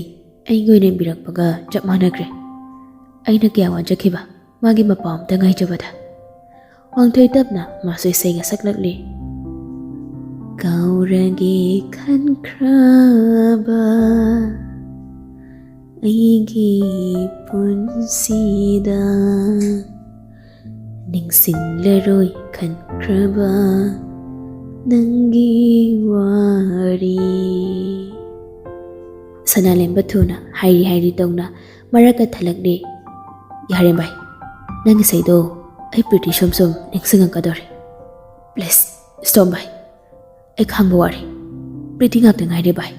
ꯑꯩꯒꯤ ꯑꯣꯏꯅ ꯏꯕꯤꯔꯛꯄꯒ ꯆꯞ ꯃꯥꯟꯅꯈ꯭ꯔꯦ꯫ ꯑꯩꯅ ꯀꯌꯥ ꯋꯥꯖꯈꯤꯕ ꯃꯥꯒꯤ ꯃꯄꯥꯎ ꯑꯝꯇ ꯉꯥꯏꯖꯕꯗ꯫" ꯋꯥꯡꯊꯣꯏ ꯇꯞꯅ ꯃꯥꯁꯨ ꯏꯁꯩꯒ ꯁꯛꯂꯛꯂꯤ꯫ "ꯀꯥꯎꯔꯒꯦ ꯈꯟꯈ꯭ꯔꯕ ꯑꯩꯒꯤ ꯄꯨꯟꯁꯤꯗ, ꯅꯤꯡꯁꯤꯡꯂꯔꯣꯏ ꯈꯟꯈ꯭ꯔꯕ ꯅꯪꯒꯤ ꯋꯥꯔꯤ꯫" ꯁꯅꯥꯂꯦꯝꯕ ꯊꯨꯅ ꯍꯥꯏꯔꯤ ꯍꯥꯏꯔꯤ ꯇꯧꯅ ꯃꯔꯛꯇ ꯊꯠꯂꯛꯂꯤ꯫ "ꯌꯥꯔꯦ ꯚꯥꯏ, ꯅꯪ ꯏꯁꯩꯗꯣ ꯑꯩ ꯄ꯭ꯔꯤꯇꯤ ꯁꯨꯝ ꯁꯨꯝ ꯅꯤꯡꯁꯤꯡꯉꯛꯀꯗꯧꯔꯦ꯫ Please, stop ꯚꯥꯏ꯫ ꯑꯩ ꯈꯥꯡꯕ ꯋꯥꯔꯦ꯫ ꯄ꯭ꯔꯤꯇꯤ ꯉꯥꯛꯇ ꯉꯥꯏꯔꯦ ꯚꯥꯏ꯫